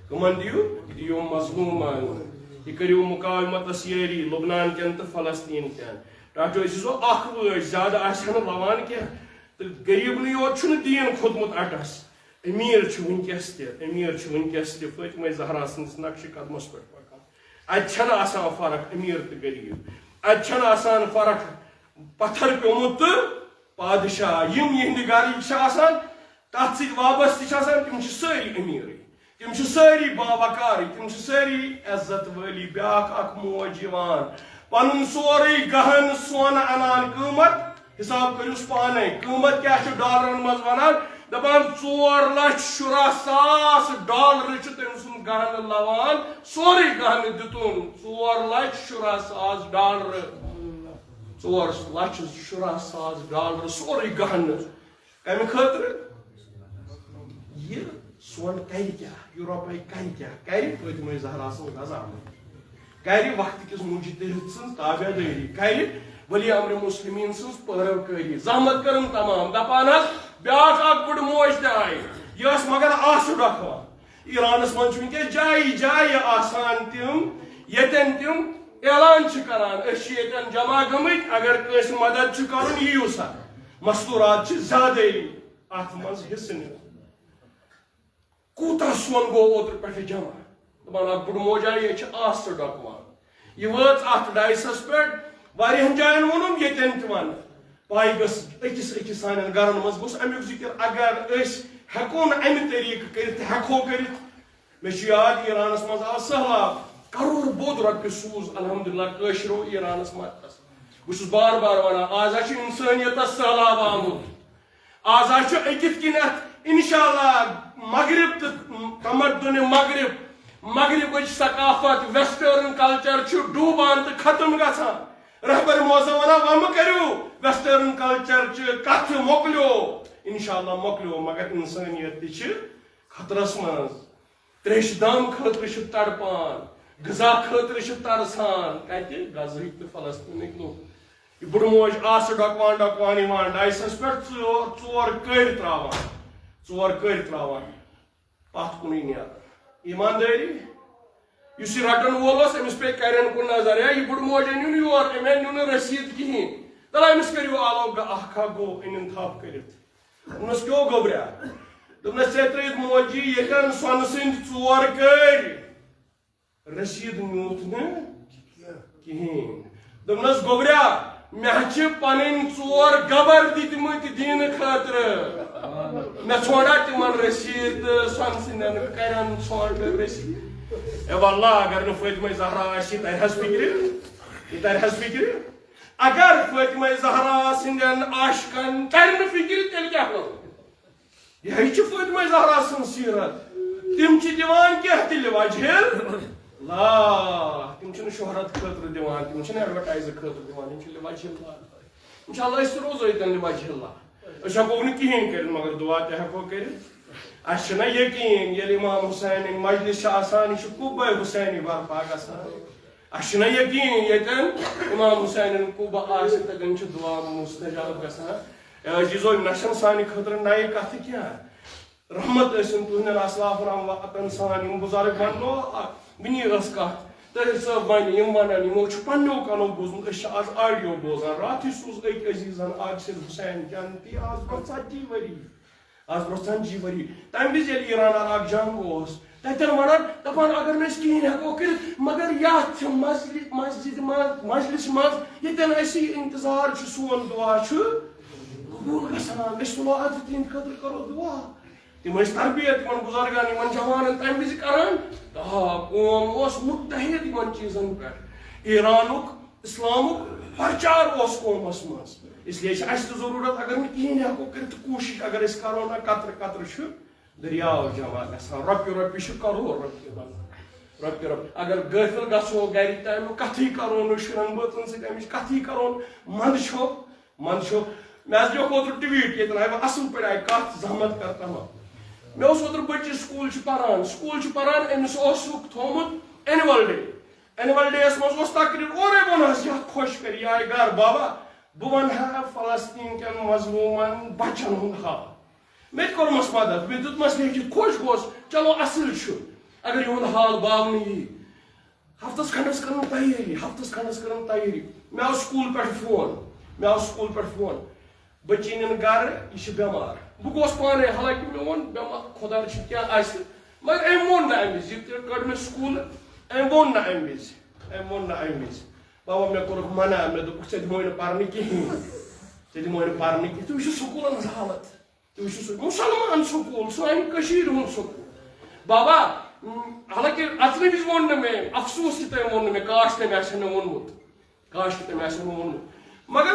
کٕمن دِیِو؟ دِیِو مظلومن۔ یہِ کٔرِو مقاومتس یٲری، لبنان کٮ۪ن تہٕ فلسطین کٮ۪ن۔ ٹاٹھۍ ٲسۍ زیو اکھ وٲج، زیادٕ آسہِ ہا نہٕ لوان کینٛہہ۔ تہٕ غریٖبنٕے یوت چھُنہٕ دیٖن کھوٚتمُت اَٹَس۔ أمیٖر چھِ وٕنکیٚس تہِ، أمیٖر چھِ وٕنکیٚس تہِ فاطمہ زہرا سٕنٛدِس نقشِ قدمَس پٮ۪ٹھ پَکان۔ اَتہِ چھَنہٕ آسان فرق أمیٖر تہٕ غریٖب۔ اَتہِ چھَنہٕ آسان فرق پَتھر پیوٚمُت تہٕ پادشاہ۔ یِم یِہِنٛدِ گَرٕکۍ چھِ آسان، تَتھ سۭتۍ وابستہٕ چھِ آسان، تِم چھِ سٲری أمیٖرٕے۔ تِم چھِ سٲری باوقارٕے، تِم چھِ سٲری عزت وٲلی۔ بیٛاکھ اَکھ موج یِوان، پَنُن سورُے گَہَن سۄن اَنان، قۭمَتھ حساب کٔرِوس پانے، قۭمتھ کیٛاہ چھُ ڈالرن منٛز ونان؟ دپان، ژور لچھ شُراہ ساس ڈالر چھُ تٔمۍ سُنٛد گہنہٕ لوان، سورُے گہنہٕ دِتُن، ژور لچھ شُراہ ساس ڈالر، ژور لچھ شُراہ ساس ڈالر، سورُے گہنہٕ۔ کمہِ خٲطرٕ؟ یہِ سون کرِ کیٛاہ؟ یہِ رۄپے کرِ کیٛاہ؟ کرِ فاطمہ زہرا سٕنٛز رضامندی، کرِ وقت کِس مجتہد سٕنٛز تابع دٲری، کرِ ولی امر مسلمین سٕنٛز پٲرو کٲری۔ زحمت کٔرٕم تمام، دپان حظ، بیٛاکھ اکھ بٔڑ موج تہِ آیہِ، یہِ ٲس مگر آسہٕ ڈۄکھوان۔ ایرانس منٛز چھِ وٕنکیٚس جایہِ جایہِ آسان تِم، ییٚتٮ۪ن تِم اعلان چھِ کران، أسۍ چھِ ییٚتٮ۪ن جمع گٔمٕتۍ، اگر کٲنٛسہِ مدد چھُ کرُن، یِیِو سا۔ مستورات چھِ زیادَے اَتھ منٛز حصہٕ نِوان۔ کوٗتاہ سۄن گوٚو اوترٕ پٮ۪ٹھٕ جمع؟ دَپان، اَکھ بُڈٕ موج آیہِ، یہِ چھِ آسہٕ ڈۄکوان۔ یہِ وٲژ اَتھ ڈایسَس پٮ۪ٹھ، واریاہَن جایَن ووٚنُم، ییٚتٮ۪ن تہِ وَنہٕ۔ پَے گٔژھ أکِس أکِس سانٮ۪ن گَرَن منٛز گوٚژھ اَمیُک ذِکِر۔ اگر أسۍ ہٮ۪کو نہٕ اَمہِ طریٖقہٕ کٔرِتھ، تہِ ہٮ۪کو کٔرِتھ۔ مےٚ چھُ یاد، ایرانَس منٛز آو سٔہلاب، کَرور بوٚد رۄپیہِ سوٗز الحمدللہ کٲشرو ایرانَس مدتَس۔ بہٕ چھُس بار بار وَنان، آز ہا چھُ اِنسٲنیتَس سٔہلاب آمُت۔ آز ہا چھُ أکِتھ کِنٮ۪تھ اِنشاءاللہ مغرب تہٕ تمدُن مغرب، مغربٕچ ثقافت، ویسٹرن کلچر چھُ ڈوٗبان تہٕ ختم گژھان۔ رہبر معظم وَنان، وۄنۍ مہٕ کٔرِو ویسٹرن کلچر چہِ کتھٕ، مۄکلیو۔ اِنشاءاللہ مۄکلیو، مگر اِنسٲنیت تہِ چھِ خطرس منٛز۔ تریشہِ دام خٲطرٕ چھِ تڑپان، غذا خٲطرٕ چھِ ترسان۔ کتہِ؟ غزہٕکۍ تہٕ فلسطینٕکۍ لُکھ۔ یہِ بُڈٕ موج آسہٕ ڈۄکوان ڈۄکوان یِوان، ڈایسَس پٮ۪ٹھ ژور، ژور کٔرۍ تراوان، ژور کٔرۍ تراوان، پتھ کُنُے نیران۔ ایماندٲری، یُس یہِ رٹن وول اوس، أمِس پیٚیہِ کرٮ۪ن کُن نظر۔ ہے، یہِ بُڈٕ موج أنِو نہٕ یور، أمۍ نیوٗ نہٕ رسیٖد کِہیٖنۍ۔ تَلہ أمِس کٔرِو آلو گا-، اکھ اکھ گوٚو، أنِن تھپھ کٔرِتھ۔ دوٚپنَس، کیٛاہ گوٚبریا؟ دوٚپنَس، ژےٚ ترٛٲیِتھ موجی ییٚتٮ۪ن سۄنہٕ سٕنٛدۍ ژور کٔرۍ۔ رسیٖد نیوٗتھ نہٕ کِہیٖنۍ۔ دوٚپنَس، گوٚبریا، مےٚ چھِ پَنٕنۍ ژور گبر دِتمٕتۍ دیٖنہٕ خٲطرٕ۔ مےٚ ژھونٛڈا تِمَن رسیٖد تہٕ سۄنہٕ سٕنٛدٮ۪ن کَرٮ۪ن ژھونٛڈ رسیٖد۔ اے واللہ، اگر نہٕ فٲطمہ زہرا آسہِ، یہِ تَرِ حظ فِکرِ؟ یہِ تَرِ حظ فِکرِ؟ اگر فاطمہ زہرا سٕنٛدٮ۪ن عاشقن ترِ نہٕ فِکرِ، تیٚلہِ کیٛاہ کرو؟ یِہے چھِ فاطمہ زہرا سٕنٛز سیرت۔ تِم چھِ دِوان کینٛہہ تہِ لِوَجہِ اللہ۔ تِم چھِنہٕ شہرت خٲطرٕ دِوان، تِم چھِنہٕ ایڈورٹائز خٲطرٕ دِوان، تِم چھِ لِوَجہِ اللہ۔ انشاءاللہ أسۍ تہِ روزو ییٚتٮ۪ن لِوَجہِ اللہ۔ أسۍ ہٮ۪کو نہٕ کِہیٖنۍ کٔرِتھ، مگر دُعا تہِ ہٮ۪کو کٔرِتھ۔ اَسہِ چھُنہ یقیٖن، ییٚلہِ امام حسینٕنۍ مجلس چھِ آسان، یہِ چھُ قُبہ حسینی برپا گژھان۔ اَسہِ چھُنہ یقیٖن، ییٚتٮ۪ن امام حسینٕنۍ قُبہ آسہِ، تَتٮ۪ن چھِ دُعا مُستجاب گژھان۔ اے عزیزو، یِم نہ چھَنہٕ سانہِ خٲطرٕ نَیہِ کَتھٕ کینٛہہ۔ رحمت ٲسِن تُہٕنٛدٮ۪ن اسلافن، امواتن سان، یِم بُزرگ وَننو، اَکھ وٕنی ٲس کَتھ، طاہر صٲب وَنہِ، یِم وَنَن، یِمو چھُ پنٛنیو کَنو بوٗزمُت، أسۍ چھِ آز آڈیو بوزان۔ راتھٕے سوٗز أکۍ عزیٖزن عاقص حسین جنتی، آز برٛونٛہہ ژتجی ؤری۔ آز برٛونٛہہ ژتجی ؤری۔ تَمہِ وِزِ ییٚلہِ ایران عراق جنگ اوس، تَتٮ۪ن وَنان، دَپان، اگر نہٕ أسۍ کِہیٖنۍ ہٮ۪کو کٔرِتھ، مگر یَتھ مسجد، مسجد منٛز، مجلسہِ منٛز، ییٚتٮ۪ن اَسہِ یہِ انتظار چھُ، سون دُعا چھُ قبوٗل گژھان، أسۍ تُلو اَتھ تِہِنٛدِ خٲطرٕ، کَرو دُعا۔ تِم ٲسۍ تربیت یِمَن بُزرگَن، یِمَن جوانَن تَمہِ وِزِ کَران۔ آ، قوم اوس مُتحد یِمَن چیٖزَن پٮ۪ٹھ۔ ایرانُک، اِسلامُک پرچار اوس قومَس منٛز۔ اس لیے چھِ اَسہِ تہِ ضروٗرت، اگر نہٕ کِہیٖنۍ ہٮ۪کو کٔرِتھ، تہٕ کوٗشِش اگر أسۍ کَرو نہ، قطرٕ قطرٕ چھُ دٔریاو جمع گژھان، رۄپیہِ رۄپیہِ چھِ کَرور رۄپیہِ بَنان۔ رۄپیہِ رۄپیہِ۔ اگر غٲفِل گژھو گَرِ، تہٕ اَمیُک کَتھٕے کَرو نہٕ، شُرٮ۪ن بٲژَن سۭتۍ اَمِچ کَتھٕے کَرو نہٕ۔ منٛدٕ چھُ، منٛدٕ چھُ۔ مےٚ حظ لیوٚکھ اوترٕ ٹویٖٹ، ییٚتٮ۪ن آیہِ وۄنۍ اَصٕل پٲٹھۍ آیہِ کَتھ، زحمت کر تمام۔ مےٚ اوس اوترٕ بٔچی سکوٗل چھِ پَران، سکوٗل چھِ پَران، أمِس اوسُکھ تھوٚومُت اینول ڈے۔ اینول ڈے یَس منٛز اوس تقریٖر، اورَے ووٚن حظ، یَتھ خۄش کَرِ، یہِ آیہِ گَرٕ، بابا، بہٕ وَنہٕ ہا فلسطیٖن کٮ۪ن مظلوٗمَن بَچَن ہُنٛد حال۔ مےٚ تہِ کوٚرمَس مدد، مےٚ دیُتمَس لیکھِتھ، خۄش گوس، چلو اَصٕل چھُ، اگر یِہُنٛد حال باونہٕ یی۔ ہفتس کھنڈس کٔرٕن تیٲری، ہفتس کھنڈس کٔرٕن تیٲری۔ مےٚ آو سکوٗل پٮ۪ٹھ فون، مےٚ آو سکوٗل پٮ۪ٹھ فون، بٔچی نِن گرٕ، یہِ چھِ بٮ۪مار۔ بہٕ گوس پانے، حالانکہِ مےٚ ووٚن، بٮ۪مار، خۄدا رٔچھِنۍ کیٛاہ آسہِ، مگر أمۍ ووٚن نہٕ اَمہِ وِزِ، یہِ تہِ کٔڑ مےٚ سکوٗل، أمۍ ووٚن نہٕ اَمہِ وِزِ، أمۍ ووٚن نہٕ اَمہِ وِزِ۔ بابا، مےٚ کوٚرُکھ منع، مےٚ دوٚپُکھ، ژےٚ دِموے نہٕ پرنہٕ کِہیٖنۍ، ژےٚ دِموے نہٕ پرنہٕ کِہیٖنۍ۔ تُہۍ وٕچھِو سکوٗلن ہٕنٛز حالت۔ تُہۍ وٕچھِو سُہ مُسلمان سکوٗل، سانہِ کٔشیٖرِ ہُنٛد سکوٗل۔ بابا، م، حالانکہِ اَژنہٕ وِزِ ووٚن نہٕ مےٚ، افسوس کہِ تٔمۍ ووٚن نہٕ مےٚ، کاش تٔمۍ آسہِ ہا مےٚ ووٚنمُت، کاش کہِ تٔمۍ آسہِ ہا مےٚ ووٚنمُت۔ مگر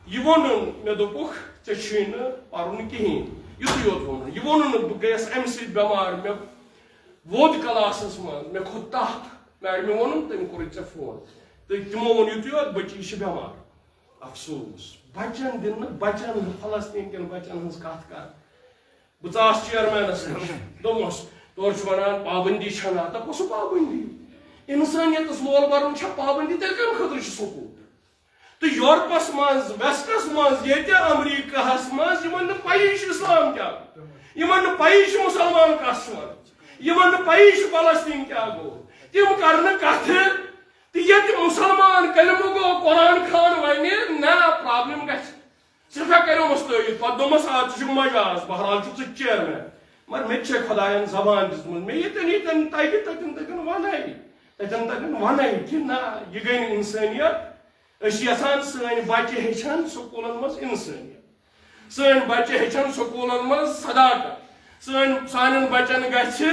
یہِ ووٚنُن، مےٚ دوٚپُکھ، ژےٚ چھُے نہٕ پَرُن کِہیٖنۍ، یُتُے یوت ووٚنُن۔ یہِ ووٚنُن نہٕ، بہٕ گٔیَس اَمہِ سۭتۍ بٮ۪مار، مےٚ ووٚد کلاسَس منٛز، مےٚ کھوٚت تَپھ، میڈمہِ ووٚنُن، تٔمۍ کوٚرُے ژےٚ فون۔ تہٕ تِمو ووٚن یُتُے یوت، بٔچی چھِ بٮ۪مار۔ افسوس، بچن دِنہٕ، بچن، فلسطین کٮ۪ن بچن ہٕنٛز کتھ کر۔ بہٕ ژاس چیئرمینس نِش، دوٚپمس، تورٕ چھُ ونان پابندی چھنہٕ، ہتا کۄس پابندی؟ انسٲنیتس لول برُن چھا پابندی؟ تیٚلہِ کمہِ خٲطرٕ چھُ سکوٗل؟ تہٕ یورپس منٛز، ویسٹس منٛز، ییٚتہِ امریکہس منٛز، یِمن نہٕ پیی چھُ اسلام کیٛاہ، یِمن نہٕ پیی چھُ مُسلمان کس چھُ ونان، یِمن نہٕ پیی چھُ فلسطین کیٛاہ گوٚو، تِم کرنہٕ کتھٕ۔ تہٕ ییٚتہِ مُسلمان کلمہٕ گوٚو، قرآن خان ونہِ، نہ، پرابلم گژھِ۔ صرفہ کریومس تٲیید، پتہٕ دوٚپمس، "آ، ژٕ چھُکھ مجاز، بہرحال چھُکھ ژٕ چیئرمین۔" مگر مےٚ تہِ چھےٚ خۄداین زبان دِژمٕژ، مےٚ ییٚتٮ۪ن ییٚتٮ۪ن تگہِ تتٮ۪ن تتٮ۪ن ونَے، تتٮ۪ن تتٮ۪ن ونَے کہِ نہ، یہِ گٔے نہٕ انسٲنیت۔ أسۍ چھِ یژھان سٲنۍ بچہِ ہیٚچھن سکوٗلن منٛز انسٲنیت، سٲنۍ بچہِ ہیٚچھن سکوٗلن منٛز صداقت، سٲنۍ، سانٮ۪ن بچن گژھِ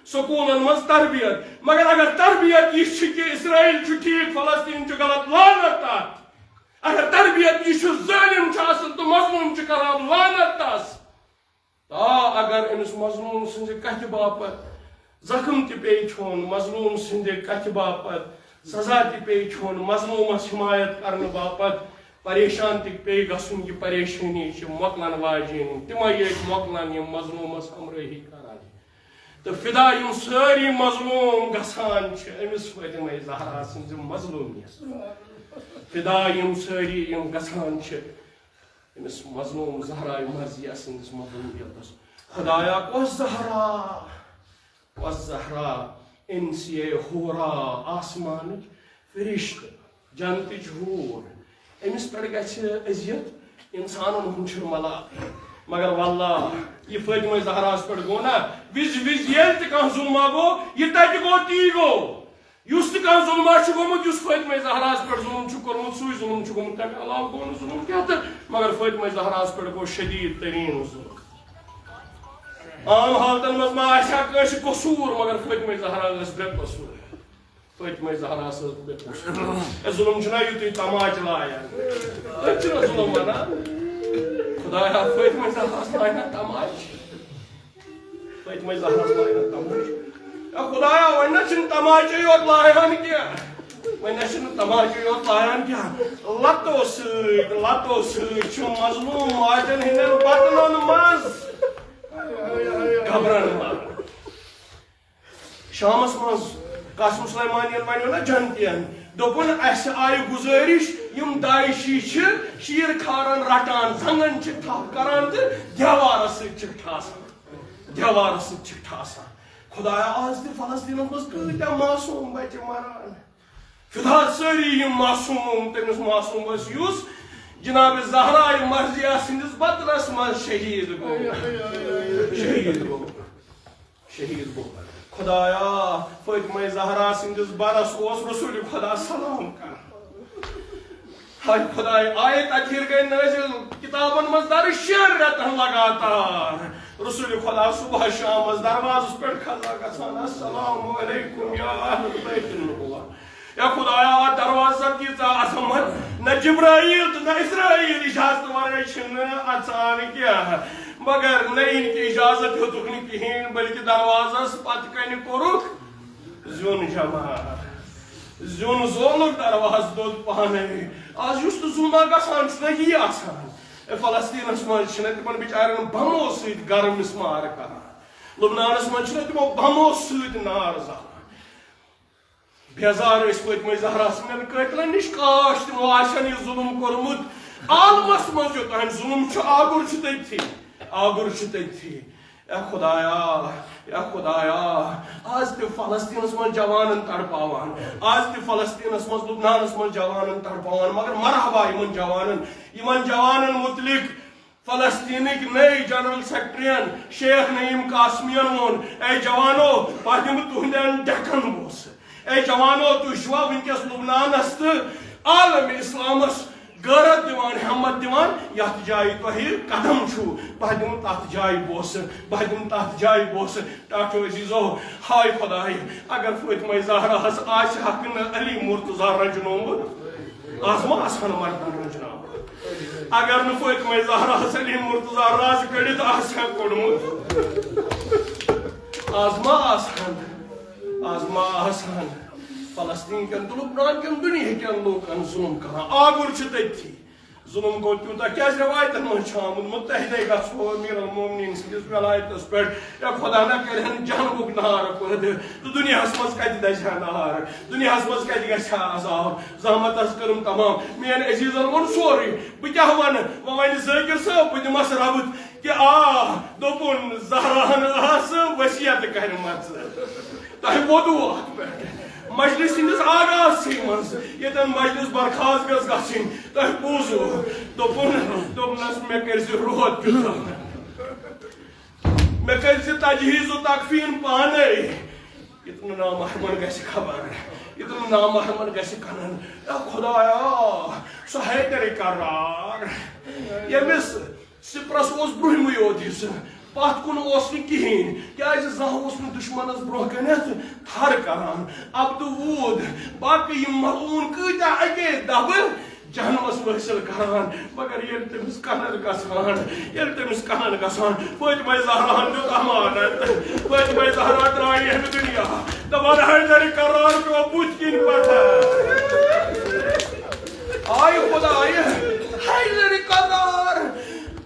سکوٗلن منٛز تربیت۔ مگر اگر تربیت یہِ چھِ کہِ اسرائیل چھُ ٹھیٖک، فلسطین چھُ غلط، لعنت تتھ۔ اگر تربیت یہِ چھُ، ظٲلم چھُ اصل تہٕ مظلوم چھُ کران، لعنت تس۔ آ، اگر أمِس مظلوم سٕنٛزِ کتھِ باپتھ زخم تہِ پیٚیہِ کھیوٚن، مظلوم سٕنٛدِ کتھِ باپتھ سزا تہِ پیٚیہِ کھیوٚن، مظلومس حمایت کرنہٕ باپتھ پریشان تہِ پیٚیہِ گژھُن، یہِ پریشٲنی چھِ مۄکلن واجیٚنۍ۔ تِمے یٲتۍ مۄکلن، یِم مظلومس ہمرٲہی کران۔ تہٕ فدا یِم سٲری مظلوم گژھان چھِ أمِس فاطمہ زہرا سٕنٛزِ مظلومیت۔ فدا یِم سٲری یِم گژھان چھِ أمِس مظلوم زہرا مرضیہ سٕنٛدِس مظلومیتس۔ خدایا، کۄس زہرا، کۄس زہرا، انسیے حورا، آسمانٕچ فرشتہٕ، جنتٕچ حور، أمِس پٮ۪ٹھ گژھِ اذیت، انسانن ہُنٛد چھُنہٕ ملال۔ مگر واللہ، یہِ فاطمہ زہراہس پٮ۪ٹھ گوٚو نا، وِزِ وِزِ ییٚلہِ تہِ کانٛہہ ظُلما گوٚو، یہِ تتہِ گوٚو، تی گوٚو۔ یُس تہِ کانٛہہ ظُلما چھُ گوٚمُت، یُس فاطمہ زہراہس پٮ۪ٹھ ظُلم چھُ کوٚرمُت، سُے ظُلم چھُ گوٚمُت، تمہِ علاوٕ گوٚو نہٕ ظُلم کینٛہہ تہٕ، مگر فاطمہ زہراہس پٮ۪ٹھ گوٚو شدیٖد تریٖن ظُلم۔ عام حالتن منٛز ما آسہِ ہا کٲنٛسہِ قصوٗر، مگر فاطمہ زہرا ٲس بے قصوٗر۔ فاطمہ زہرا ٲس بے قصوٗر۔ اے، ظُلم چھُنہ یُتُے تماچہٕ لایان۔ أتھۍ چھُنہ ظُلم ونان۔ خدایا، فاطمہ زہراہس لایہِ نا تماچہٕ۔ فاطمہ زہراہس لایہِ نا تماچہٕ۔ اے خدایا، وۄنۍ نہ چھِنہٕ تماچے یوت لایان کینٛہہ۔ وۄنۍ نہ چھِنہٕ تماچے یوت لایان کینٛہہ۔ لتو سۭتۍ، لتو سۭتۍ چھُ مظلوم ماجن ہٕنٛدٮ۪ن بدنن منٛز گبرن ماران۔ شامس منٛز قاسم سلیمانین ونیو نا جنتین، دوٚپُن، "اسہِ آیہِ گُزٲرِش، یِم داعشی چھِ شیٖر کھاران رٹان، زنگن چھِ تھپھ کران تہٕ دیوارس سۭتۍ چھِکھ ٹھاسان، دیوارس سۭتۍ چھِکھ ٹھاسان۔" خدایا، آز تہِ فلسطینس منٛز کۭتیاہ معصوم بچہِ مران۔ فی الحال سٲری یِم معصوم، تٔمِس معصومس یُس جناب زہرا مرضیہ سٕنٛدِس بدلس منٛز شہیٖد گوٚو۔ شہیٖد گوٚو۔ شہیٖد گوٚو۔ خدایا، فاطمہ زہرا سٕنٛدِس برس اوس رسول خدا سلام کران۔ ہاے خداے، آیت اخیر گٔے نٲزِل کتابن منٛز درٕج شٮ۪ن رٮ۪تن لگاتار۔ رسول خدا صبح شامس دروازس پٮ۪ٹھ کھڑا گژھان، "السلام علیکم یا اہل بیت النبوہ۔" یا خدایا، اتھ دروازس تیٖژاہ عظمت، نہ جبرائیل تہٕ نہ اسرائیل اجازت ورٲے چھِنہٕ اژان کینٛہہ۔ مگر نہ یِہنٛدِ اجازت ہیوٚتُکھ نہٕ کِہیٖنۍ، بلکہِ دروازس پتہٕ کنہِ کوٚرُکھ زیُن جمع۔ زیُن زولُکھ، دروازٕ دوٚد پانے۔ آز یُس تہٕ زُنا گژھان چھُ، نہ یی آسان۔ اے، فلسطینس منٛز چھِنہ تِمن بچارٮ۪ن بمو سۭتۍ گرم مسمار کران۔ لبنانس منٛز چھِنہ تِمو بمو سۭتۍ نار زالان۔ بیزار ٲسۍ فاطمہ زہرا سٕنٛدٮ۪ن قٲتلن نِش، کاش تِمو آسن یہِ ظُلم کوٚرمُت عالمس منٛز یوٚتام ظُلم چھُ، آگُر چھُ تٔتھی، آگُر چھُ تٔتھی۔ اے خدایا، اے خدایا، آز تہِ فلسطینس منٛز جوانن تڑپاوان، آز تہِ فلسطینس منٛز، لبنانس منٛز جوانن تڑپاوان، مگر مرحبا یِمن جوانن، یِمن جوانن متعلق فلسطینٕکۍ نٔے جنرل سیکرٹرین شیخ نعیم قاسمیَن ووٚن، "اے جوانو، بہٕ دِمہٕ تُہنٛدٮ۪ن ڈیکن بوسہٕ۔ اے جوانو، تُہۍ چھِوا وٕنکیٚس لبنانس تہٕ عالم اسلامس غیرت دِوان، ہمت دِوان؟ یتھ جایہِ تۄہہِ قدم چھُو، بہٕ دِمہٕ تتھ جایہِ بوسہٕ، بہٕ دِمہٕ تتھ جایہِ بوسہٕ۔" ٹاٹھو عزیزو، ہاے خداے، اگر فاطمہ زہراہس آسہِ ہا نہٕ علی مرتضی رنجنومُت، آز ما آسہٕ ہن مردن رنجناوان؟ اگر نہٕ فاطمہ زہراہس علی مرتضی راز کٔڑِتھ آسہِ ہا کوٚڑمُت، آز ما آسہٕ ہن، آز ما آسہٕ ہن فلسطین کٮ۪ن تہٕ لبنان کٮ۪ن دُنیا کٮ۪ن لوٗکن ظُلم کران؟ آگُر چھُ تٔتھی۔ ظُلم گوٚو تیوٗتاہ، کیٛازِ رٮ۪وایتن منٛز چھُ آمُت، "مُتحدَے گژھو امیر المومنین سٕنٛدِس ولایتس پٮ۪ٹھ، یا خدا نہ کَرِہَن جہنمُک نار پٲدٕ، تہٕ دُنیاہَس منٛز کَتہِ دَزِ ہا نار؟ دُنیاہَس منٛز کَتہِ گژھِ ہا عذاب؟" زحمت حظ کٔرٕم تمام۔ میٛانہِ عزیٖزن ووٚن سورُے، بہٕ کیٛاہ وَنہٕ؟ وۄنۍ وَنہِ ذٲکِر صٲب، بہٕ دِمَس رَبٕط کہِ آ، دوٚپُن، زہراہن ٲس وصیت کَرِمَژ۔ تۄہہِ ووتوٕ اَتھ پٮ۪ٹھ۔ مجلس ہٕنٛدِس آغازسٕے منٛز، ییٚتٮ۪ن مجلس برخاست گٔژھ گژھٕنۍ، تۄہہِ بوٗزوٕ، دوٚپُن، دوٚپنس، "مےٚ کٔرۍ زِ روت کیُتھ زانان، مےٚ کٔرۍ زِ تجہیز و تکفین پانے، یُتھ نہٕ نامحرمن گژھِ خبر، یُتھ نہٕ نامحرمن گژھِ کنن۔" اے خدایا، سُہ حیدر کرار، ییٚمِس سِپرَس اوس برٛونٛہمٕے یوت حصہٕ، پَتھ کُن اوس نہٕ کِہیٖنۍ، کیٛازِ زانٛہہ اوس نہٕ دُشمَنَس برٛونٛہہ کَنٮ۪تھ تھَر کَران۔ عبدٕ ووٗد، باقٕے یِم ملعوٗن کۭتیٛاہ اَکے دَبہٕ جہنمَس وٲصِل کَران، مگر ییٚلہِ تٔمِس کَنَن گژھان، ییٚلہِ تٔمِس کَنَن گژھان، فٲطمَے زہراہَن دیُت اَمانَت، فٲطمَے زہرا درٛایہِ ییٚمہِ دُنیا، دَپان، "حیدر کرار پیوٚو بُتھِ کِنۍ پَتھر۔" آیہِ خدایہِ، حیدر کرار،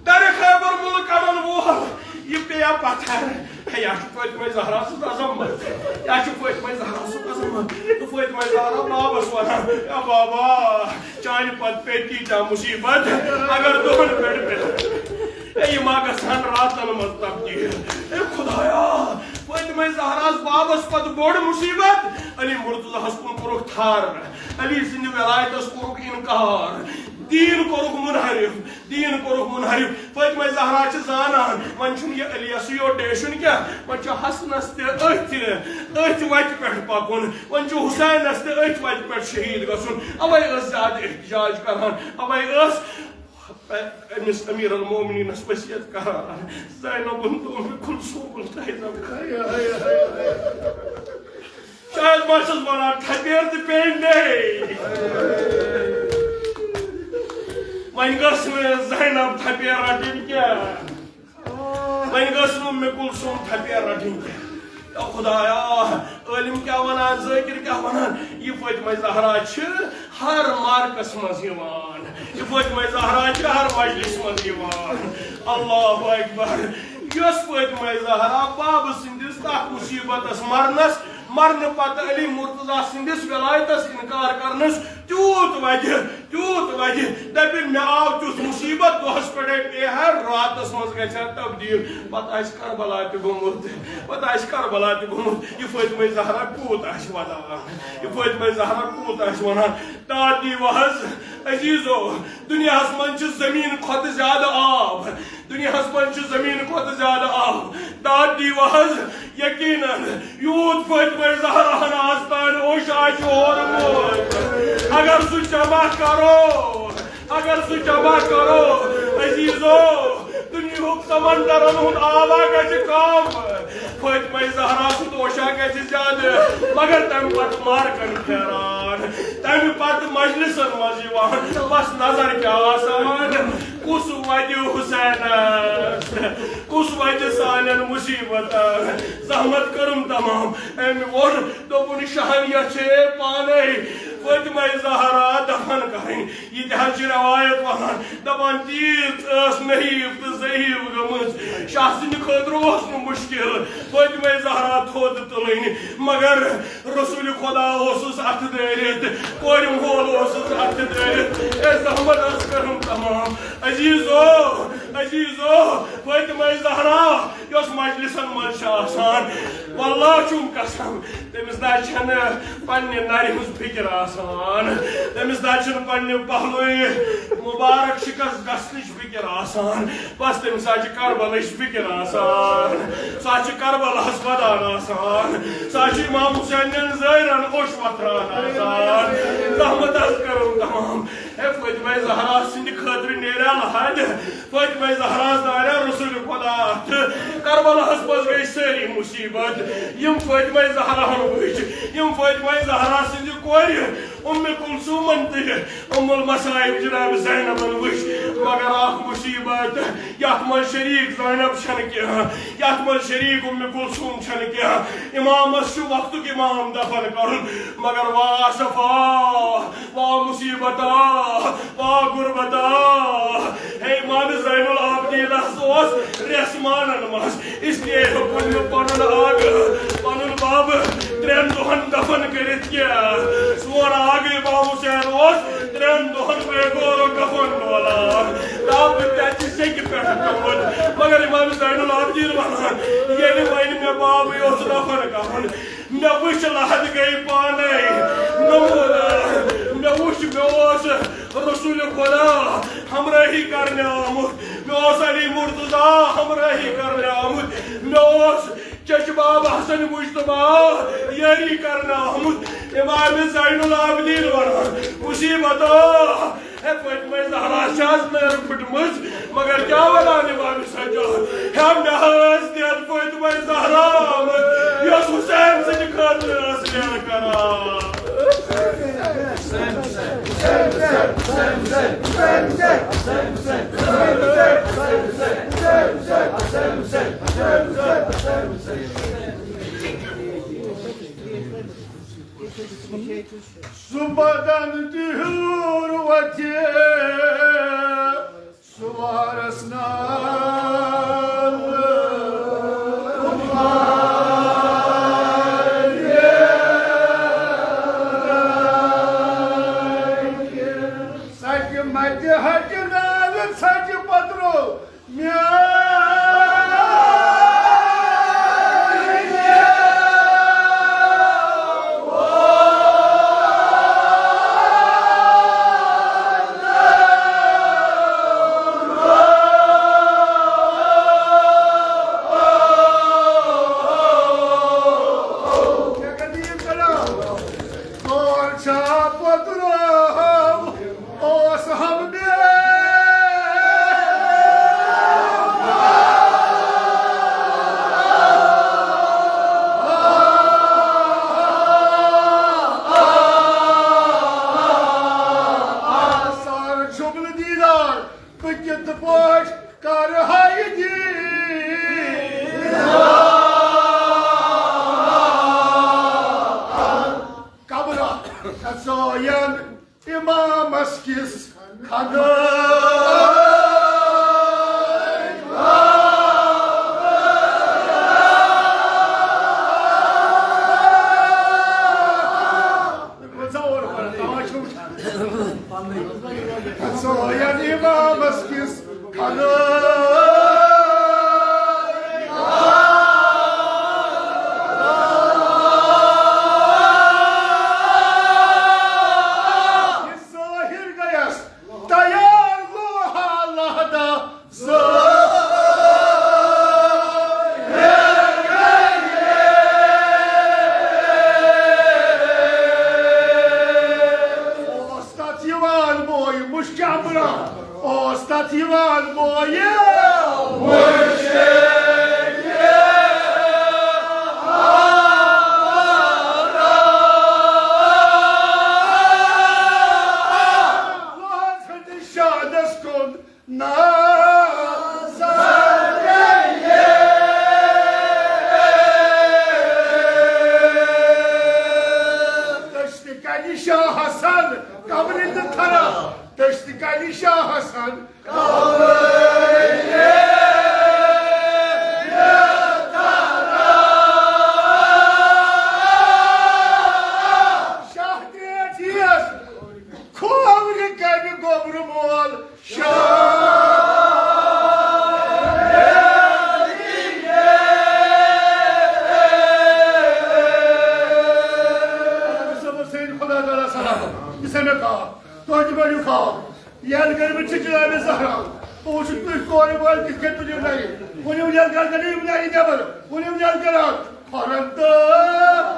درِ خیبر مُلہٕ کڑن وول، یہِ پیٚیا پتھر۔ ہے، یا چھُ فاطمہ زہرا سٕنٛز عظمت، یا چھُ فاطمہ زہرا سٕنٛز عظمت۔ تہٕ فاطمہ زہرا بابس ونان، یا بابا، چانہِ پتہٕ پیٚیہِ تیٖژاہ مُصیبت، اگر دۄہن پٮ۪ٹھ پیٚیہِ۔ ہے، یہِ ما گژھن راتن منٛز تبدیٖل؟ ہے خدایا، فاطمہ زہراہس بابس پتہٕ بوٚڑ مُصیبت، علی مرتضیٰ ہس کُن کوٚرُکھ تھر، علی سٕنٛدِ ولایتس کوٚرُکھ انکار، دیٖن کوٚرُکھ منحرف، دیٖن کوٚرُکھ منحرف۔ فاطمہ زہرا چھِ زانان، وۄنۍ چھُنہٕ یہِ علیَسٕے یوت ڈیشُن کینٛہہ، وۄنۍ چھُ حسنَس تہِ أتھۍ، أتھۍ وَتہِ پٮ۪ٹھ پَکُن، وۄنۍ چھُ حسینَس تہِ أتھۍ وَتہِ پٮ۪ٹھ شہیٖد گژھُن۔ اَوَے ٲس زیادٕ احتجاج کران، اَوَے ٲس أمِس امیر المومنینَس وصیت کران، زینبُن تہٕ اُمہِ کلثومُن تھٲیزیو۔ شاید ما چھَس وَنان، تھپیر تہِ پیٚیہِ نہٕ۔ وۄنۍ گٔژھ نہٕ زینب تھپیر رَٹٕنۍ کینٛہہ۔ وۄنۍ گٔژھ نہٕ اُمہِ کلثوم تھپیر رَٹٕنۍ کینٛہہ۔ یا خدایا، عٲلِم کیٛاہ وَنان، ذٲکِر کیٛاہ وَنان، یہِ فاطمہ زہرا چھِ ہر معرکس منٛز یِوان۔ یہِ فاطمہ زہرا چھِ ہر مجلس منٛز یِوان۔ اللہ اکبر۔ یۄس فاطمہ زہرا بابہٕ سٕنٛدِس تَتھ مُصیٖبتس مرنس، مرنہٕ پتہٕ علی مرتضیٰ سٕنٛدِس ولایتس اِنکار کرنس تیوٗت وجہ، تیوٗت وجہ، دَپہِ، مےٚ آو تیُتھ مُصیٖبت، دۄہس پٮ۪ٹھے پیٚیہِ ہا، راتس منٛز گژھِ ہا تبدیٖل۔ پتہٕ آسہِ کربلا تہِ گوٚمُت، پتہٕ آسہِ کربلا تہِ گوٚمُت۔ یہِ فاطمہ زہرا کوٗت آسہِ ودان، یہِ فاطمہ زہرا کوٗت آسہِ ونان۔ داد دیٖوٕ حظ عزیزو، دُنیاہس منٛز چھِ زٔمیٖن کھۄتہٕ زیادٕ آب، دُنیاہس منٛز چھِ زٔمیٖن کھۄتہٕ زیادٕ آب۔ داد دیٖوٕ حظ، یقیناً یوٗت فاطمہ زہراہن آز تام اوشا چھُ ہورمُت۔ اگر سُہ جمع کرو، اگر سُہ جمع کرو، عزیزو، دُنیاہُک سمندرن ہُنٛد آبا گژھِ کم، فاطمہ زہرا سُنٛد اوشا گژھِ زیادٕ۔ مگر تمہِ پتہٕ مارکن پھیران، تمہِ پتہٕ مجلسن منٛز یِوان، بس نظر کیٛاہ آسان، کُس وَدِ حسینس، کُس وَدِ سانٮ۪ن مُصیٖبتن۔ زحمت کٔرٕم تمام۔ أمۍ ووٚن، دوٚپُن، شہن یژھے پانے فاطمہ زہرا دفن کرٕنۍ۔ یہِ تہِ حظ چھِ رٮ۪وایت وَنان، دَپان، تیٖژ ٲس نحیٖف تہٕ ضعیٖف گٔمٕژ، شاہ سٕنٛدِ خٲطرٕ اوس نہٕ مُشکِل فاطمہ زہرا تھوٚد تُلٕنۍ، مگر رسول خدا اوسُس اَتھٕ دٲرِتھ، کورِ مول اوسُس اَتھٕ دٲرِتھ۔ اے زحمت حظ کٔرٕم تمام۔ عزیزو، عزیزو، فاطمہ زہرا یۄس مجلسن منٛز چھِ آسان، واللہ چھُم قسم، تٔمِس نہ چھَنہٕ پننہِ نرِ ہٕنٛز فِکر آسان، تٔمِس نہ چھُنہٕ پننہِ پہلوٕے مُبارک شِکست گژھنٕچ فِکر آسان، بس تٔمِس حظ چھِ کربلٕچ فِکر آسان، سُہ حظ چھِ کربلاہس ودان آسان، سُہ حظ چھِ امام حسینن زٲرن اوٚش وۄتھران آسان۔ زحمت حظ کٔرٕم تمام۔ ہے فاطمہ زہرا سٕنٛدِ خٲطرٕ نیریا لحد، فاطمہ زہرا زانیا رسول خدا اَتھٕ۔ کربلاہس منٛز گٔے سٲری مُصیٖبت۔ یِم فاطمہ زہراہن وٕچھ، یِم فاطمہ زہرا سٕنٛزِ کورِ اُمہِ کلثومن تہٕ ام المصائب جناب زینبن وٕچھ، مگر اکھ مُصیٖبت، یتھ منٛز شریٖک زینب چھنہٕ کینٛہہ، یتھ منٛز شریٖک اُمہِ کلثوم چھنہٕ کینٛہہ۔ امامس چھُ وقتُک امام دفن کرُن، مگر وا صفا، وا مصیبتا، وا غربتا۔ ہے امام زین العابدین حظ اوس ریسمانن منٛز، اس لیے ہیوٚکُن نہٕ پنُن آغہٕ، پنُن بابہٕ ترٛٮ۪ن دۄہن دفن کٔرِتھ کینٛہہ۔ سون آغہٕ امام حسین اوس ترٛٮ۪ن دۄہن بے گور و کفن ڈولان۔ تاپہٕ تہِ چھِ سیٚکہِ پٮ۪ٹھ پیوٚمُت۔ مگر امام زین العابدین ونان، ییٚلہِ وۄنۍ مےٚ بابٕے اوس دفن کرُن، مےٚ وٕچھ لحد گٔے پانے نمونہ۔ مےٚ وٕچھ، مےٚ اوس رسول خدا ہمراہی کرنہِ آمُت، مےٚ اوس علی مرتضی ہمراہی کرنہِ آمُت، مےٚ اوس چچہِ باب حسن مجتبی یٲری کرنہِ آمُت۔ امام زین العابدین ونان، مصیبتو، ہے، فاطمہ زہرا چھِ آز نٔر پھٔٹمٕژ، مگر کیٛاہ وَنان امام سجاد؟ ہے، مےٚ ٲس دِتھ فاطمہ زہرا آمٕژ، یۄس حسین سٕنٛدِ خٲطرٕ ٲس نیر کران۔ سُہ بدن تہِ ہیوٗر وۄتھِ سُوارس نار۔ سَچہِ مَتہِ ہَچہِ نار، سَچہِ پترو۔ کور چھا پترو؟ اوس ہم بے۔ سر جملہٕ دیٖدار، بہٕ کِتھ پٲٹھۍ کرٕ ہا یہِ دیٖدار؟ قبرا کھژٲین امامس کِس کھنٛدس۔ کھژٲین امامس کِس کھنٛدس۔ ظٲہِر گٔیَس تیار لوہا لہدا ظٲہِر۔ اوس تَتھ یِوان بویہِ مُشکہِ اَمبرا، اوس تَتھ یِوان بویہِ۔ لوہَس ہٕنٛدِس شاہدَس کُن نظر۔ دٔچھنہِ کَنہِ شاہ حسن، قبرِ تہٕ تھرا۔ دٔچھنہِ کَنہِ شاہ حسن، قبرِ تہٕ تھرا۔ شاہ ٹیٹھ یِیَس کھوورِ کَنہِ گوٚبرٕ مول۔ خدا تعالیٰ سلام، یہِ چھا مےٚ کار؟ تۄہہِ تہِ بٔرِو کار۔ ییٚلہِ گٔے مےٚ چھِ جنابِ زہرا، بہٕ وٕچھٕ تُہۍ کورِ وٲلۍ کِتھ کٔنۍ تُلِو نَرِ۔ ؤنِو ییٚلہِ گَرٕ کَڑِو یِم نَرِ نٮ۪بر، ؤنِو ییٚلہِ کَران کھۄرَن تہٕ